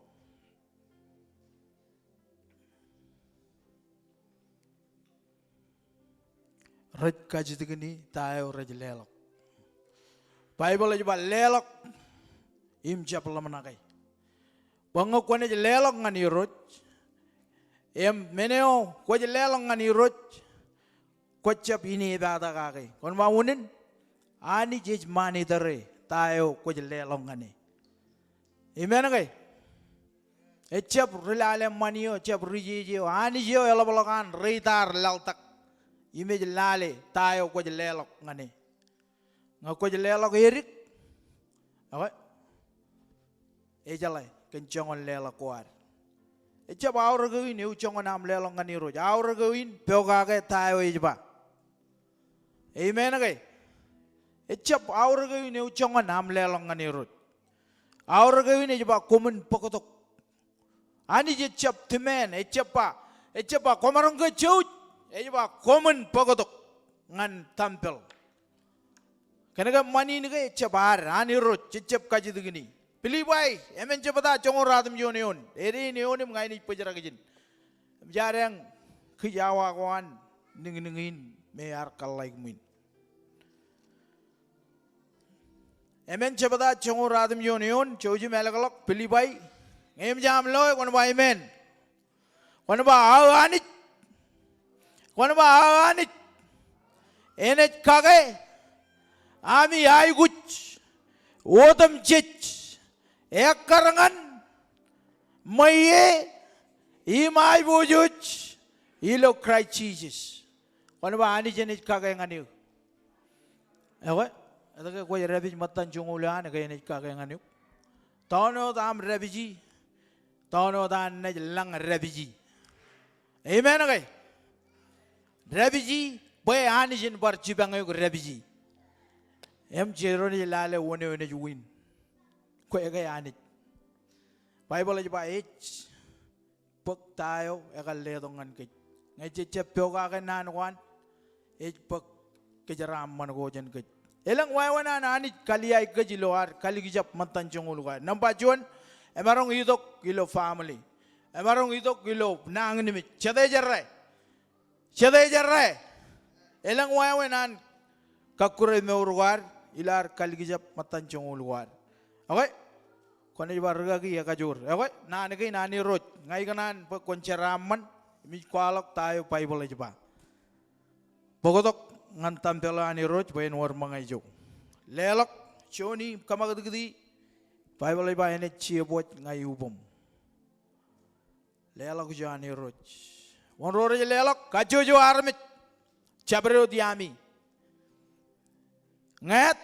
Rej kajjitōkini ta eo rej leḷọk. Baibōḷ ej ba leḷọk im jab ḷōmṇake. Bwe ñe kwōnaaj leḷọk ñan Irooj, im men eo kwōj leḷọk ñan Irooj, kwōjab inepata kake. Kwōn ba unin, Anij ej monitor e ta eo kwōj leḷọk ñan e. Amen ke? Ejjab ri lale ṃani eo, ejjab ri jeje eo. Anij eo eḷapḷọk an radar laḷtak im ej lale ta eo kwōj leḷọk ñan e. Ñe kwōj leḷọk edik, okay, ejeḷā kōn joñan leḷọk ko ad. Ejjab aorōk eo in eo joñan aṃ leḷọk ñan Irooj. Aorōk eo in pokake ta eo ej ba. Amen ke? Ejjab aorōk eo in eo joñan aṃ leḷọk ñan Irooj. Aorōk eo in ej ba koṃwin bōktok. Anij ejjab demand, ejjab ba, ejjab ba koṃaroñ ke jouj, ej ba koṃwin bōktok ñan tempel. Kōnke ṃan in ke ejjab ad, an Irooj, jejjab kajjitōk in. Pilippai emān jebta joñoul ratimjuon eoon. Edein eoon im ña inaaj bōjrak ijin. Im jaar eñ kij awa ko an niñniñ in me ear kōḷḷāik ṃwiin. Emān jebta joñoul ratimjuon eoon, jouj im ālōkḷọk, Pilippai. Ñe eṃōj aṃ loe, kwōn ba amen. Kwōn ba aō Anij. Kwōn ba aō Anij enaaj kake ami aikuj otemjej ekkar ñan ṃweiie im aiboojoj ilo Kraist Jisōs. Kwōn ba Anij enaaj kake ñan eok. Ekwe, etke kwōj dāpij ṃōttan joñoul eo an ke enaaj kake ñan eok? Tọọn wōt aṃ dāpiji, tọọn wōt an naaj lañ dāpiji. Amen ke? Dāpiji bwe Anij en bar jipañ eok dāpiji. Im jen ro naaj lale wōn eo enaaj win. Kwe ke Anij. Baibōḷ ej ba ej bōk ta eo ekar letok ñan kōj. Ñe jej jab pokake naan ko an, ej bōk kōjeraaṃṃan ko jān kōj. Elōñ wāween an Anij kaliaik kōj ilo ad kalikjab ṃōttan joñoul ko ad. Nōṃba juon, emaroñ itok ilo family. Emaroñ itok ilo nañinmej. Jete jerā. Jete jerā. Elōñ wāween an kọkkure mour ko ad ilo ad kalikjab ṃōttan joñoul ko ad. Okay? Kwōnaaj bar rikaki ekajoor. Ekwe, naan kein an Irooj. Ña ikōṇaan bwe kwōn jeraaṃṃan im ij kwaḷọk ta eo Baibōḷ ej ba. Bōktok ñan tempel eo an Irooj bwe en wōr ṃōñā ijo. Leḷọk juon im kōṃakūtkūti. Baibōḷ ej ba enaaj jebwōj ña iuboṃ. Leḷọk ijo an Irooj. Wōn ro rej leḷọk? Kajjojo armej. Jabdewōt iaami. Ñāāt.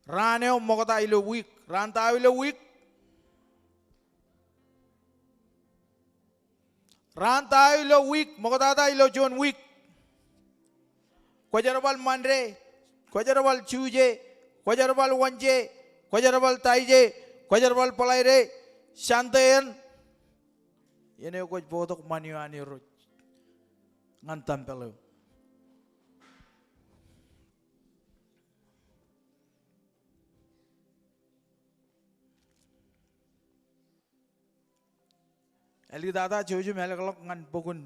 Raan eo ṃokta ilo wiik. Raan ta eo ilo wiik? Raan ta eo ilo wiik, ṃoktata ilo juon wiik. Kwōjerbal Monday, kwōjerbal Tuesday, kwōjerbal Wednesday, kwōjerbal Thursday, kwōjerbal Friday, Sunday eṇ. Iien eo kwōj bōktok ṃani eo an Irooj ñan tempel eo. Āliktata jouj im ālōkḷọk ñan bok in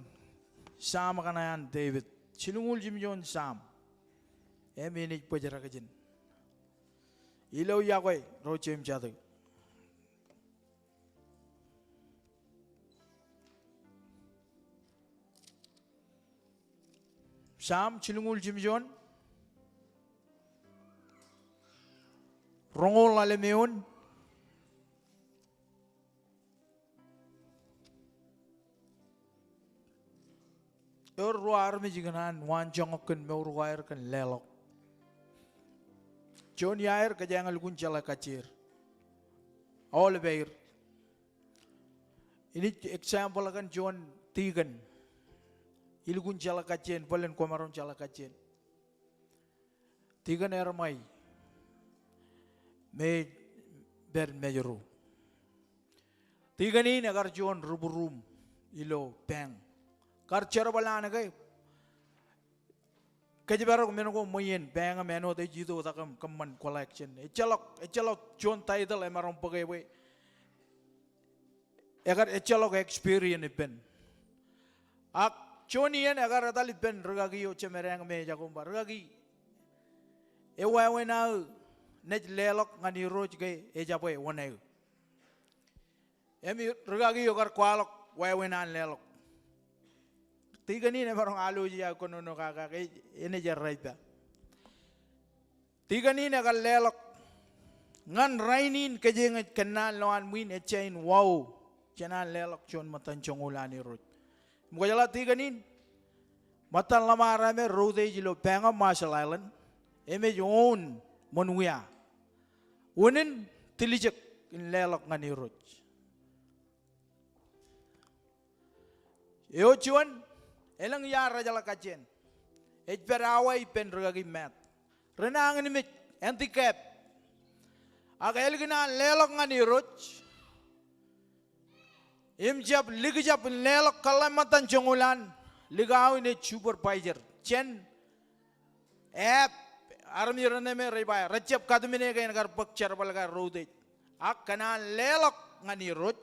Sam kaṇe an Devid. Jilñuul jimjuon Sam. Im enaaj bōjrak ijin. Ilo iọkwe ro jeiū im jatū. Sam jilñuul jimjuon. Roñoul ḷalem eoon. Ewōr ruo armej ikōṇaan waanjoñak kōn mour ko aer kōn leḷọk. Juon iaer kōjeañ lukkuun jeḷā kajjier. Aolep aer. Inaaj example kōn juon tikōn. Ilukkuun jeḷā kajjien, bōlen kwōmaroñ jeḷā kajjien. Tikōn Ermai me pād Mājro. Tikōn in ekar juon rūbūruum ilo bank. Kar jerbal an ke kōjparok men ko ṃweien bank im āinwōt ej itok tok im kōṃṃan collection. Ejjeḷọk, ejjeḷọk juon title emaroñ bōke bwe ekar ejjeḷọk experience ippān. Ak juon iien ekar etal ippān rikaki eo jemedāñ me ejako im ba, rikaki, ewāween aō naaj leḷọk ñan Irooj ke ejabwe wōṇāō? Im rikaki eo kar kwaḷọk wāween an leḷọk. Tikōn in emaroñ alooje aō kōnono kake, enaaj errā ippa. Tikōn in ekar leḷọk. Ñan rainin kōjeañ ej kōnnaan lowaan ṃwiin ejja in wao jān an leḷọk juon ṃōttan joñoul an Irooj. Im kwōjeḷā tikōn in, ṃōttan ḷōṃaro me ro utiej ilo bank of Marshall Island, im ej own ṃōn wia. Unin tiljek in leḷọk ñan Irooj. Eo juon, elōñ iaar rejeḷā kajjien. Ej pād awa ippān rikaki Maat. Renañinmej, handicap. Ak ālikin an leḷọk ñan Irooj im jab likjab in leḷọk kōḷḷā ṃōttan joñoul an, likao in ej supervisor. Jān āp, armej ren ṃōk rej ba, rejjab kōtmāne ke en kar bōk jerbal ko routej. Ak kōn an leḷọk ñan Irooj,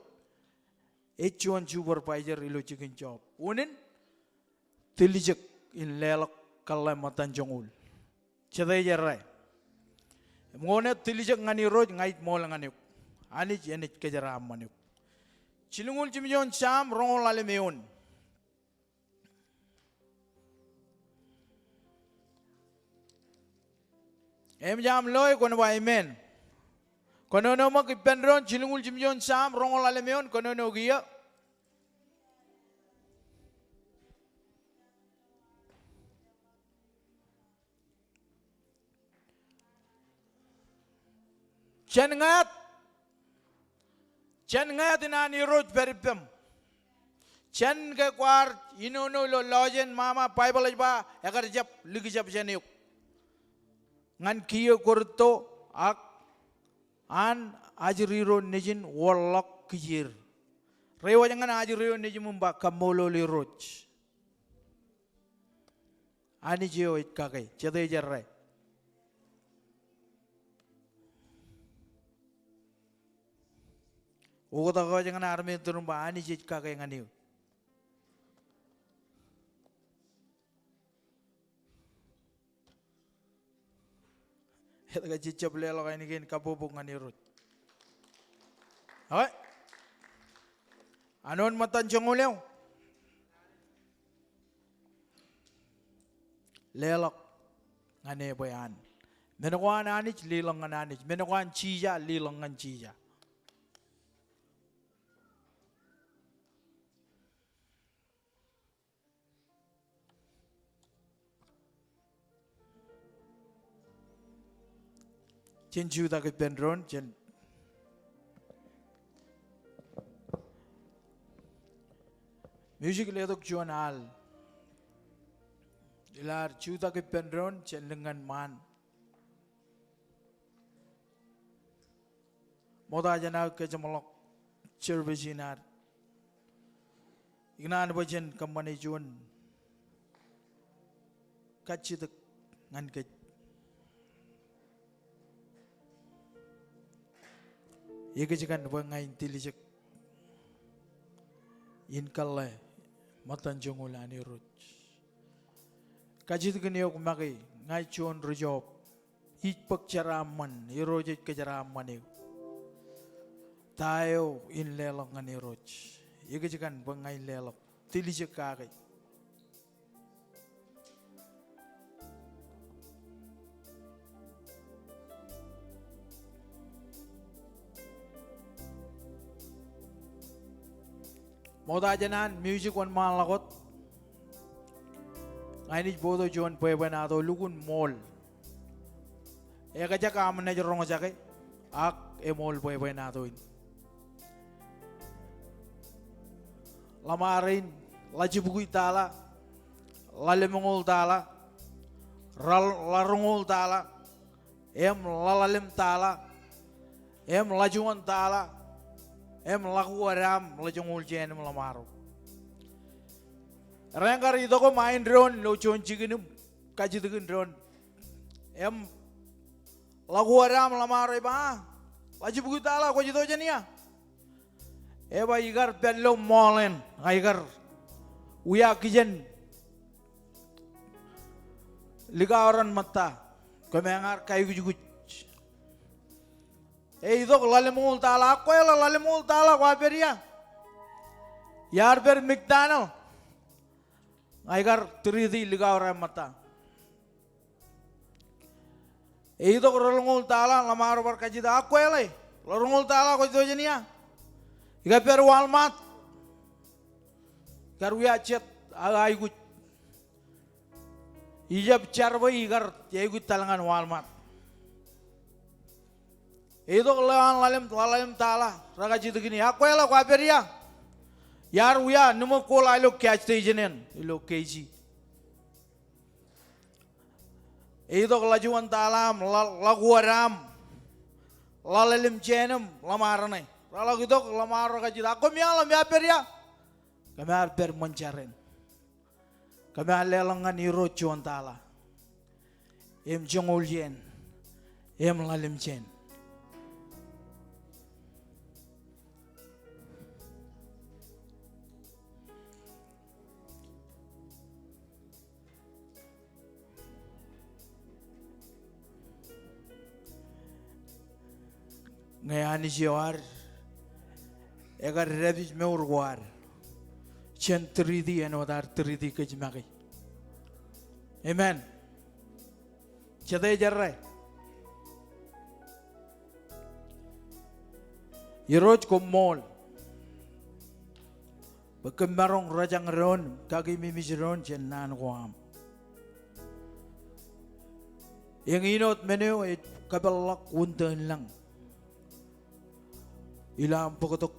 ej juon supervisor ilo jikin job. Unin tiljek in leḷọk kōḷḷā ṃōttan joñoul. Jete ej errā? Im ñe kwōn tiljek ñan Irooj, ña ij ṃool ñan eok. Anij enaaj kōjeraaṃṃan eok. Jilñuul jimjuon Sam roñoul ḷalem eoon. Im jab loe kwōn ba amen. Kōnono ṃōk ippān doon, jilñuul jimjuon Sam roñoul ḷalem eoon, kōnono kiiō. Jān ñāāt, jān ñāāt in an Irooj pād ippem. Jān ke kwaar inono ilo lọjien ṃaṃa, Baibōḷ ej ba, ekar jab likjab jān eok. Ñan kiiō Korinto, ak an ajri ro nejin wōnḷọk kijeer. Reiwōj ñan ajri ro nejin im ba, kaṃṃoolol Irooj. Anij eo ej kake, jete ej errā? Oktak eo ej ñan armej in turin ba Anij ej kake ñan eō. Etke jej jab leḷọk ainikien kabbokbok ñan Irooj? Eo. Āinwōt ṃōttan joñoul eo. Leḷọk ñan e bwe an. Men ko an Anij, leḷọk ñan Anij. Men ko an Jija, leḷọk ñan Jija. Jen jutak ippān doon, jen. Music letok juon al. Ilo ad jutak ippān doon, jen lōñ ñan ṃaan. Ṃokta jān aō kōjeṃḷọk service in ad, ikōṇaan bwe jen kōṃṃane juon kajjitōk ñan kōj. Ekōjkan bwe ña in tiljek in kōḷḷā ṃōttan joñoul an Irooj. Kajjitōk in eok make, ña ij juon ri job. Ij bōk jeraaṃṃan, Irooj ej kōjeraaṃṃan eō. Ta eo in leḷọk ñan Irooj? Ekōjkan bwe ña in leḷọk, tiljek kake. Ṃokta jān an music wōnṃaanḷọk wōt, ña in ij bōktok juon bwebwenato lukkuun ṃool. Ekajjak aṃ naaj roñjake, ak eṃool bwebwenato in. Ḷōṃaro in, ḷajibukwi tala, ḷalem ñoul tala, ḷa-, ḷaroñoul tala, im ḷaḷalem tala, im ḷajuon tala, im ḷakuwōd aṃ ḷajoñoul jān im ḷōṃaro. Rein kar itok im ain doon ilo juon jikin im kajjitōk in doon. Im ḷakuwōd aṃ ḷōṃaro ej ba, ḷajibukwi tala, kwōj itok jān ia? Ej ba, ikar pād ilo mall in, ña ikar wia kijen likao ren ṃōtta. Kōmeañ ar kaikuj kuj. Ej itok ḷalem ñoul tala, ak kweḷe ḷalem ñoul tala, kwōj pād ia? Iar pād McDonald. Ña ikar treat-i likao ren ṃōtta. Ej itok roñoul tala, ḷōṃaro bar kajjitōk, ak kweḷe, roñoul tala, kwōj itok jān ia? Ikar pād Walmart. Ikar wia jet aō aikuj. Ijab jar bwe ikar aikuj etal ñan Walmart. Eitok ḷeo an ḷalem, ḷalem taḷa, rekajjitōk in, ak kwōjeḷā kwaar pād ia? Iar wia, ṃōk koḷ ilo gas station eṇ, ilo K C. Eitok ḷajuon taḷa aṃ, ḷa-, ḷak wōd aṃ, ḷalem jān im, ḷōṃaro ṇe. Reḷak itok, ḷōṃaro, rekajjitōk, ak koṃ iaḷ im iar pād ia? Kōm ar pād ṃōn jar eṇ. Kōm ar leḷọk ñan Irooj juon taḷa im joñoul jān im ḷalem jān. Ñe Anij eo ad ekar dāpij mour ko ad, jen treat e āinwōt ad treat e kōj make. Amen. Jete jerā. Irooj, koṃṃool bwe kōm maroñ rōjañ doon, kakememej doon jān naan ko aṃ. Eñin wōt men eo ej kapeḷḷọk wūntōn lañ ilo aṃ bōktok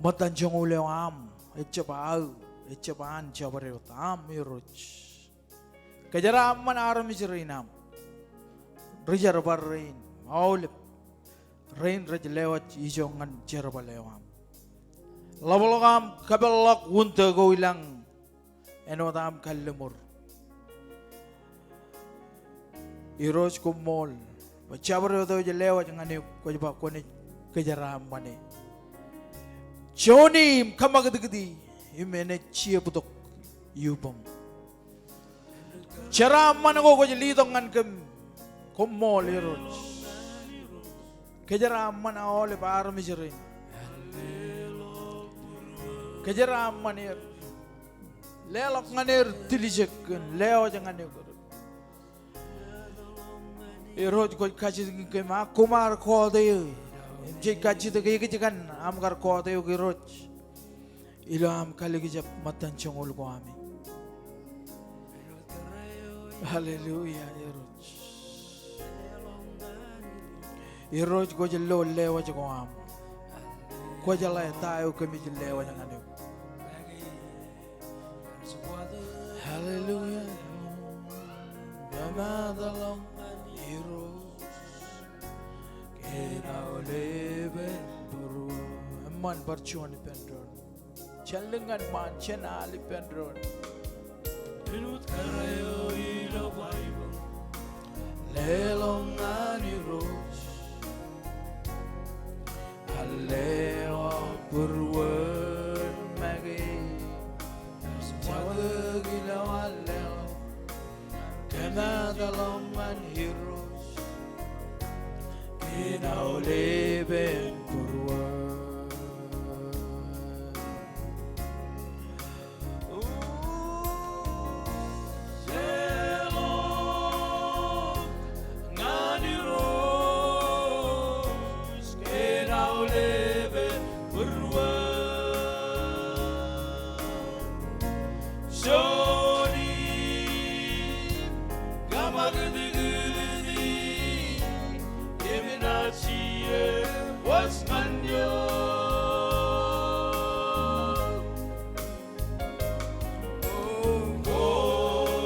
ṃōttan joñoul eo aṃ, ejjab aō, ejjab an jabdewōt, aṃ Irooj. Kōjeraaṃṃan armej rein aṃ, ri-jerbal rein, aolep rein rej lewōj ijo ñan jerbal eo aṃ. Ḷapḷọk aṃ kapeḷḷọk wūntō ko ilañ āinwōt aṃ kalliṃur. Irooj, koṃṃool bwe jabdewōt eo ej lewōj ñan eok, kwōj ba kwōnaaj kōjeraaṃṃan e. Joñi im kōṃakūtkūt e im enaaj jebtok iuboñ. Jeraaṃṃan ko kwōj letok ñan kōm, koṃṃool Irooj. Kōjeraaṃṃan aolep armej rein. Kōjeraaṃṃan er. Leḷọk ñan er tiljek im lewōj ñan eok. Irooj, kwōj kajjitōk kōm ak koṃ ar kọọte eō. Im jej kajjitōk ekōjkan aṃ kar kọọte eok Irooj. Ilo aṃ kalikjab ṃōttan joñoul ko ami. Hallelujah, Irooj. Irooj, kwōj lo lewōj ko aṃ. Kwōjeḷā ta eo kōmij lewōj ñan eok. Hallelujah. Kōmataḷọk Irooj. Kōn aolepen būruō. Eṃṃan, bar juon ippān doon. Jān lōñ ñan ṃaan, jān al ippān doon. Āinwōt kōrā eo ilo Baibōḷ. Leḷọk ñan Irooj. Al leḷọk būruon make. Jabdewōt ilo al leḷọk. Kōmataḷọk ñan Irooj. Kōn aolepen būruon. Leḷọk ñan Irooj kōn aolepen būruon. Juon in kōṃakūtkūt e im enaaj iien wōt ñan eok. Koṃṃool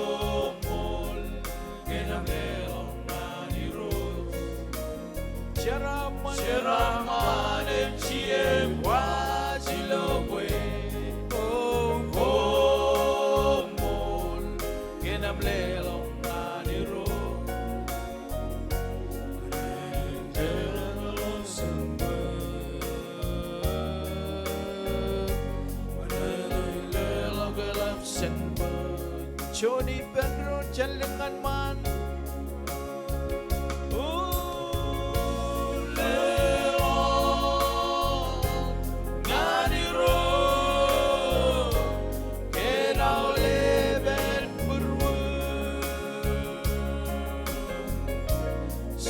kōn aṃ leḷọk ñan Irooj. Jeraaṃṃan, jeraaṃṃan ej iien waj ilo kwe. Koṃṃool kōn aṃ leḷọk ñan Irooj. Juon ippān doon, jān lōñ ñan ṃaan. Ñan Irooj kōn aolepen būruon.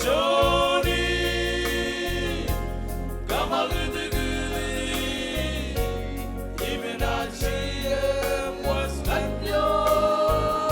Juon in kōṃakūtkūt e im enaaj iien wōt ñan eok.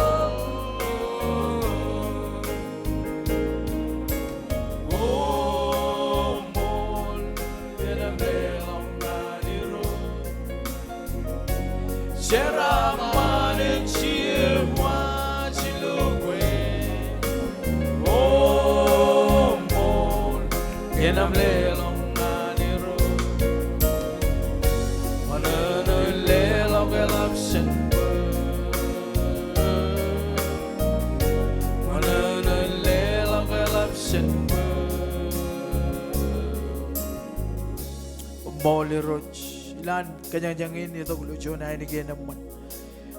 Ṃool Irooj, ilowaan kōjañjañ in itok ilo juon ainikien eṃṃan.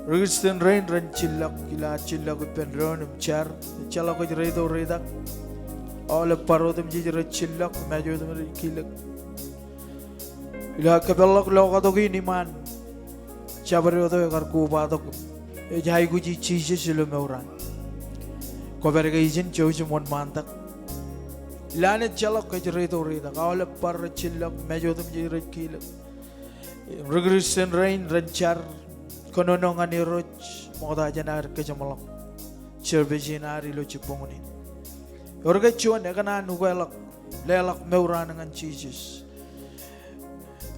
Ri-Kristian rein ren jillọk, ilo jillọk ippān doon im jar. Ejjeḷọk kōj reitok-reitak. Aolep bar otemjej rej jillọk, im ej otemjej rej kilōk. Ilo aō kōpeḷḷọk lokatok in iṃaan jabdewōt eo ekar kobatok, ej aikuji Jisōs ilo mour an. Kwōpād ke ijin jouj im wōnṃaantak. Ilowaan ejjeḷọk kōj reitok-reitak. Aolep bar rej jillọk, im ej otemjej rej kilōk. Ri-Kristian rein ren jar, kōnono ñan Irooj, ṃokta jān aer kōjeṃḷọk service in ad ilo jibboñōn in. Ewōr ke juon ekōṇaan ukeḷọk, leḷọk mour an ñan Jisōs?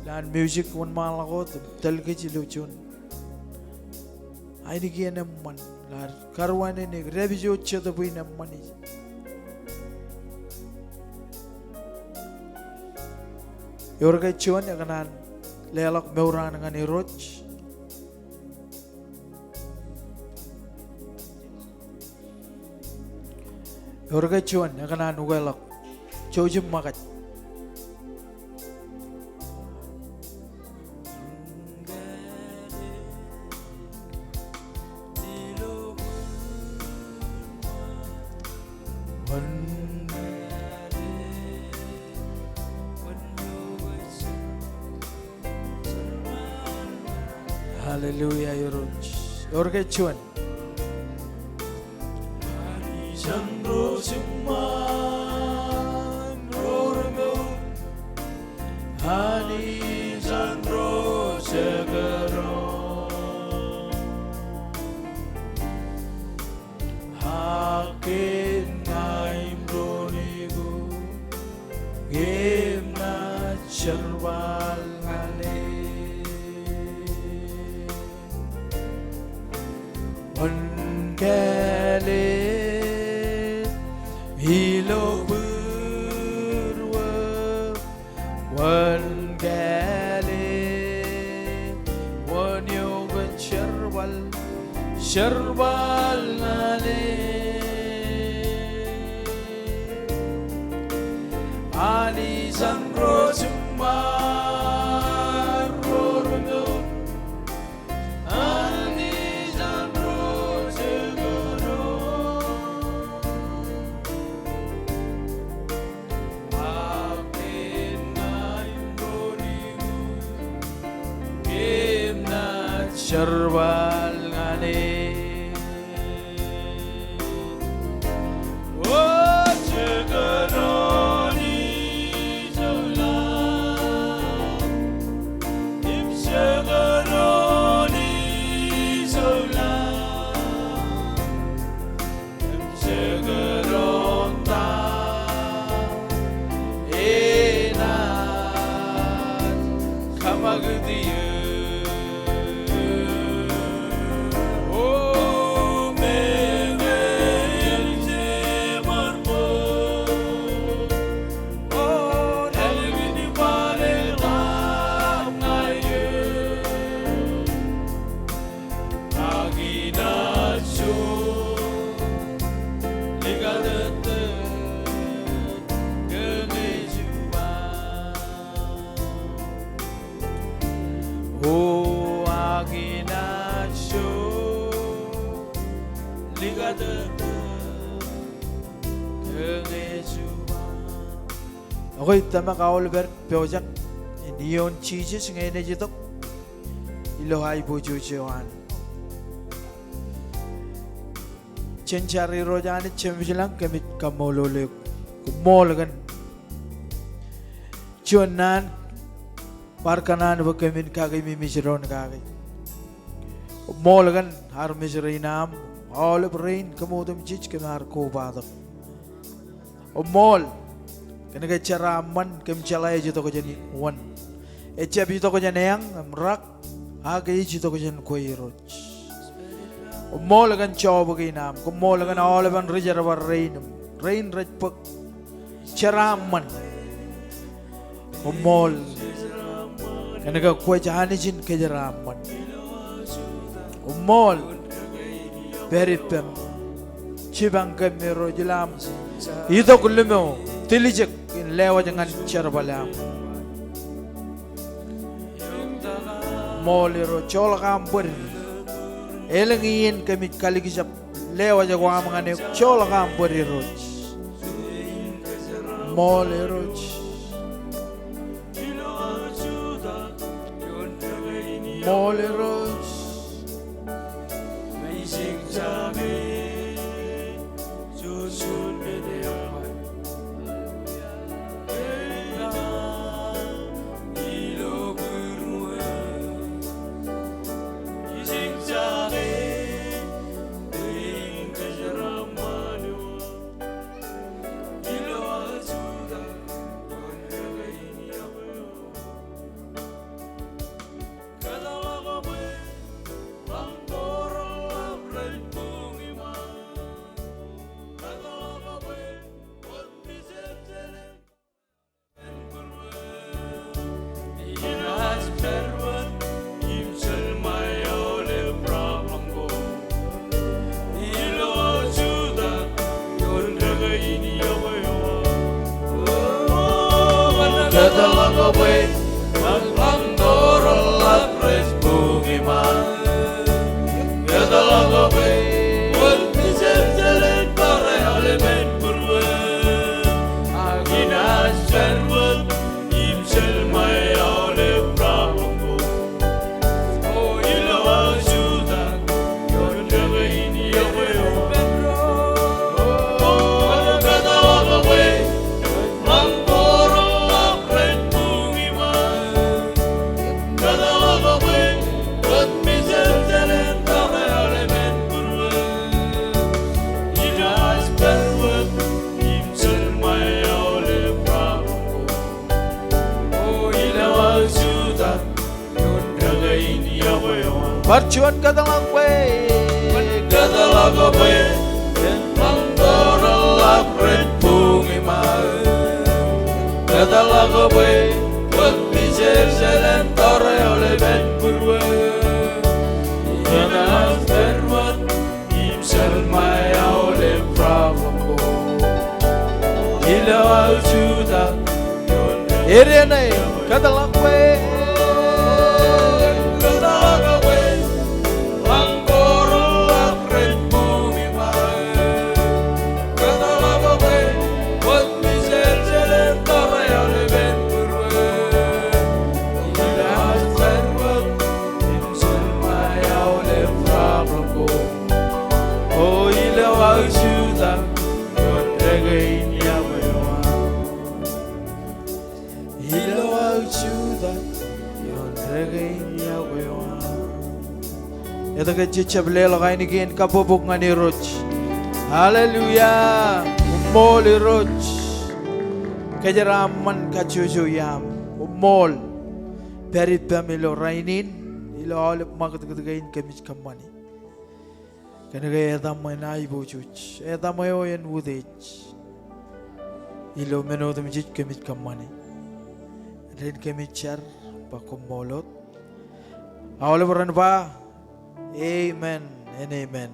Ilowaan music wōnṃaanḷọk wōt im tōl kōj ilo juon ainikien eṃṃan, ḷak karuwaineneik, dāpij eo Jetōb in eṃṃan ijin. Ewōr ke juon ekōṇaan leḷọk mour an ñan Irooj? Ewōr ke juon ekōṇaan ukeḷọk? Jouj im ṃōkaj. Hallelujah, Irooj. Ewōr ke juon? Ak kein ña im doon eok, kōm naaj jerbal ñan e. Wōn kāālōt ilo būruō, wōn kāālōt, wōn eo kwōj jerbal, jerbal ñan e. Anij eṇ ro jiṃṃaad ro remoot. Jerbal ñan e. O jekdọọn ijolọk, im jekdọọn ijolọk, im jekdọọn ta enaaj kōṃakūt eō. O meñe eḷ jeṃaad ṃōk, o ālikin ibadeḷọk ña eō. Ak inaaj jo likatōttōt kōn e juon. O ak inaaj jo likatōttōt kōn e juon. Ak ij tōmak aolep ār pojak in iioon Jisōs ñe enaaj itok ilo aiboojoj eo an. Jen jar. Irooj Anij Jemem ilañ, kōmij kaṃṃoolol eok. Koṃṃool kōn juon naan bar kōṇaan bwe kōmin kakememej doon kake. Koṃṃool kōn armej rein aṃ, aolep rein kōm otemjej kōm ar kobatok. Koṃṃool kōn ke jeraaṃṃan kōm jeḷā ej itok jān wōn. Ejjab itok jān eañ im rak, ak ej itok jān kwe Irooj. Koṃṃool kōn jọọb kein aṃ. Koṃṃool kōn aolepen ri-jerbal rein im rein rej bōk jeraaṃṃan. Koṃṃool kōn ke kwōj Anij in kōjeraaṃṃan. Koṃṃool. Pād ippem. Jipañ kōm Irooj ilo aṃ itok limo tiljek in lewōj ñan jerbal eo aṃ. Ṃool Irooj, joḷọk aṃ bōd. Elōñ iien kōmij kalikjab lewōj ko aṃ ñan eok, joḷọk aṃ bōd Irooj. Ṃool Irooj. Ṃool Irooj. Bar juon kōtḷọk bwe. Ilo aō jutak. Edeṇe, kōtḷọk bwe. O ilo aō jutak ioon deke in iọkwe eo aṃ. Ilo aō jutak ioon deke in iọkwe eo aṃ. Etke jej jab leḷọk ainikien kabbokbok ñan Irooj? Hallelujah. Ṃool Irooj. Kōjeraaṃṃan kajjojo iaam. Ṃool. Pād ippaṃ ilo rainin, ilo aolep ṃakūtkūt kein kōmij kōṃṃani. Kōnke etaṃ en aiboojoj, etaṃ eo en utiej. Ilo men otemjej kōmij kōṃṃani. Ren kōmij jar, ba koṃṃool wōt. Aolep ren ba, amen and amen.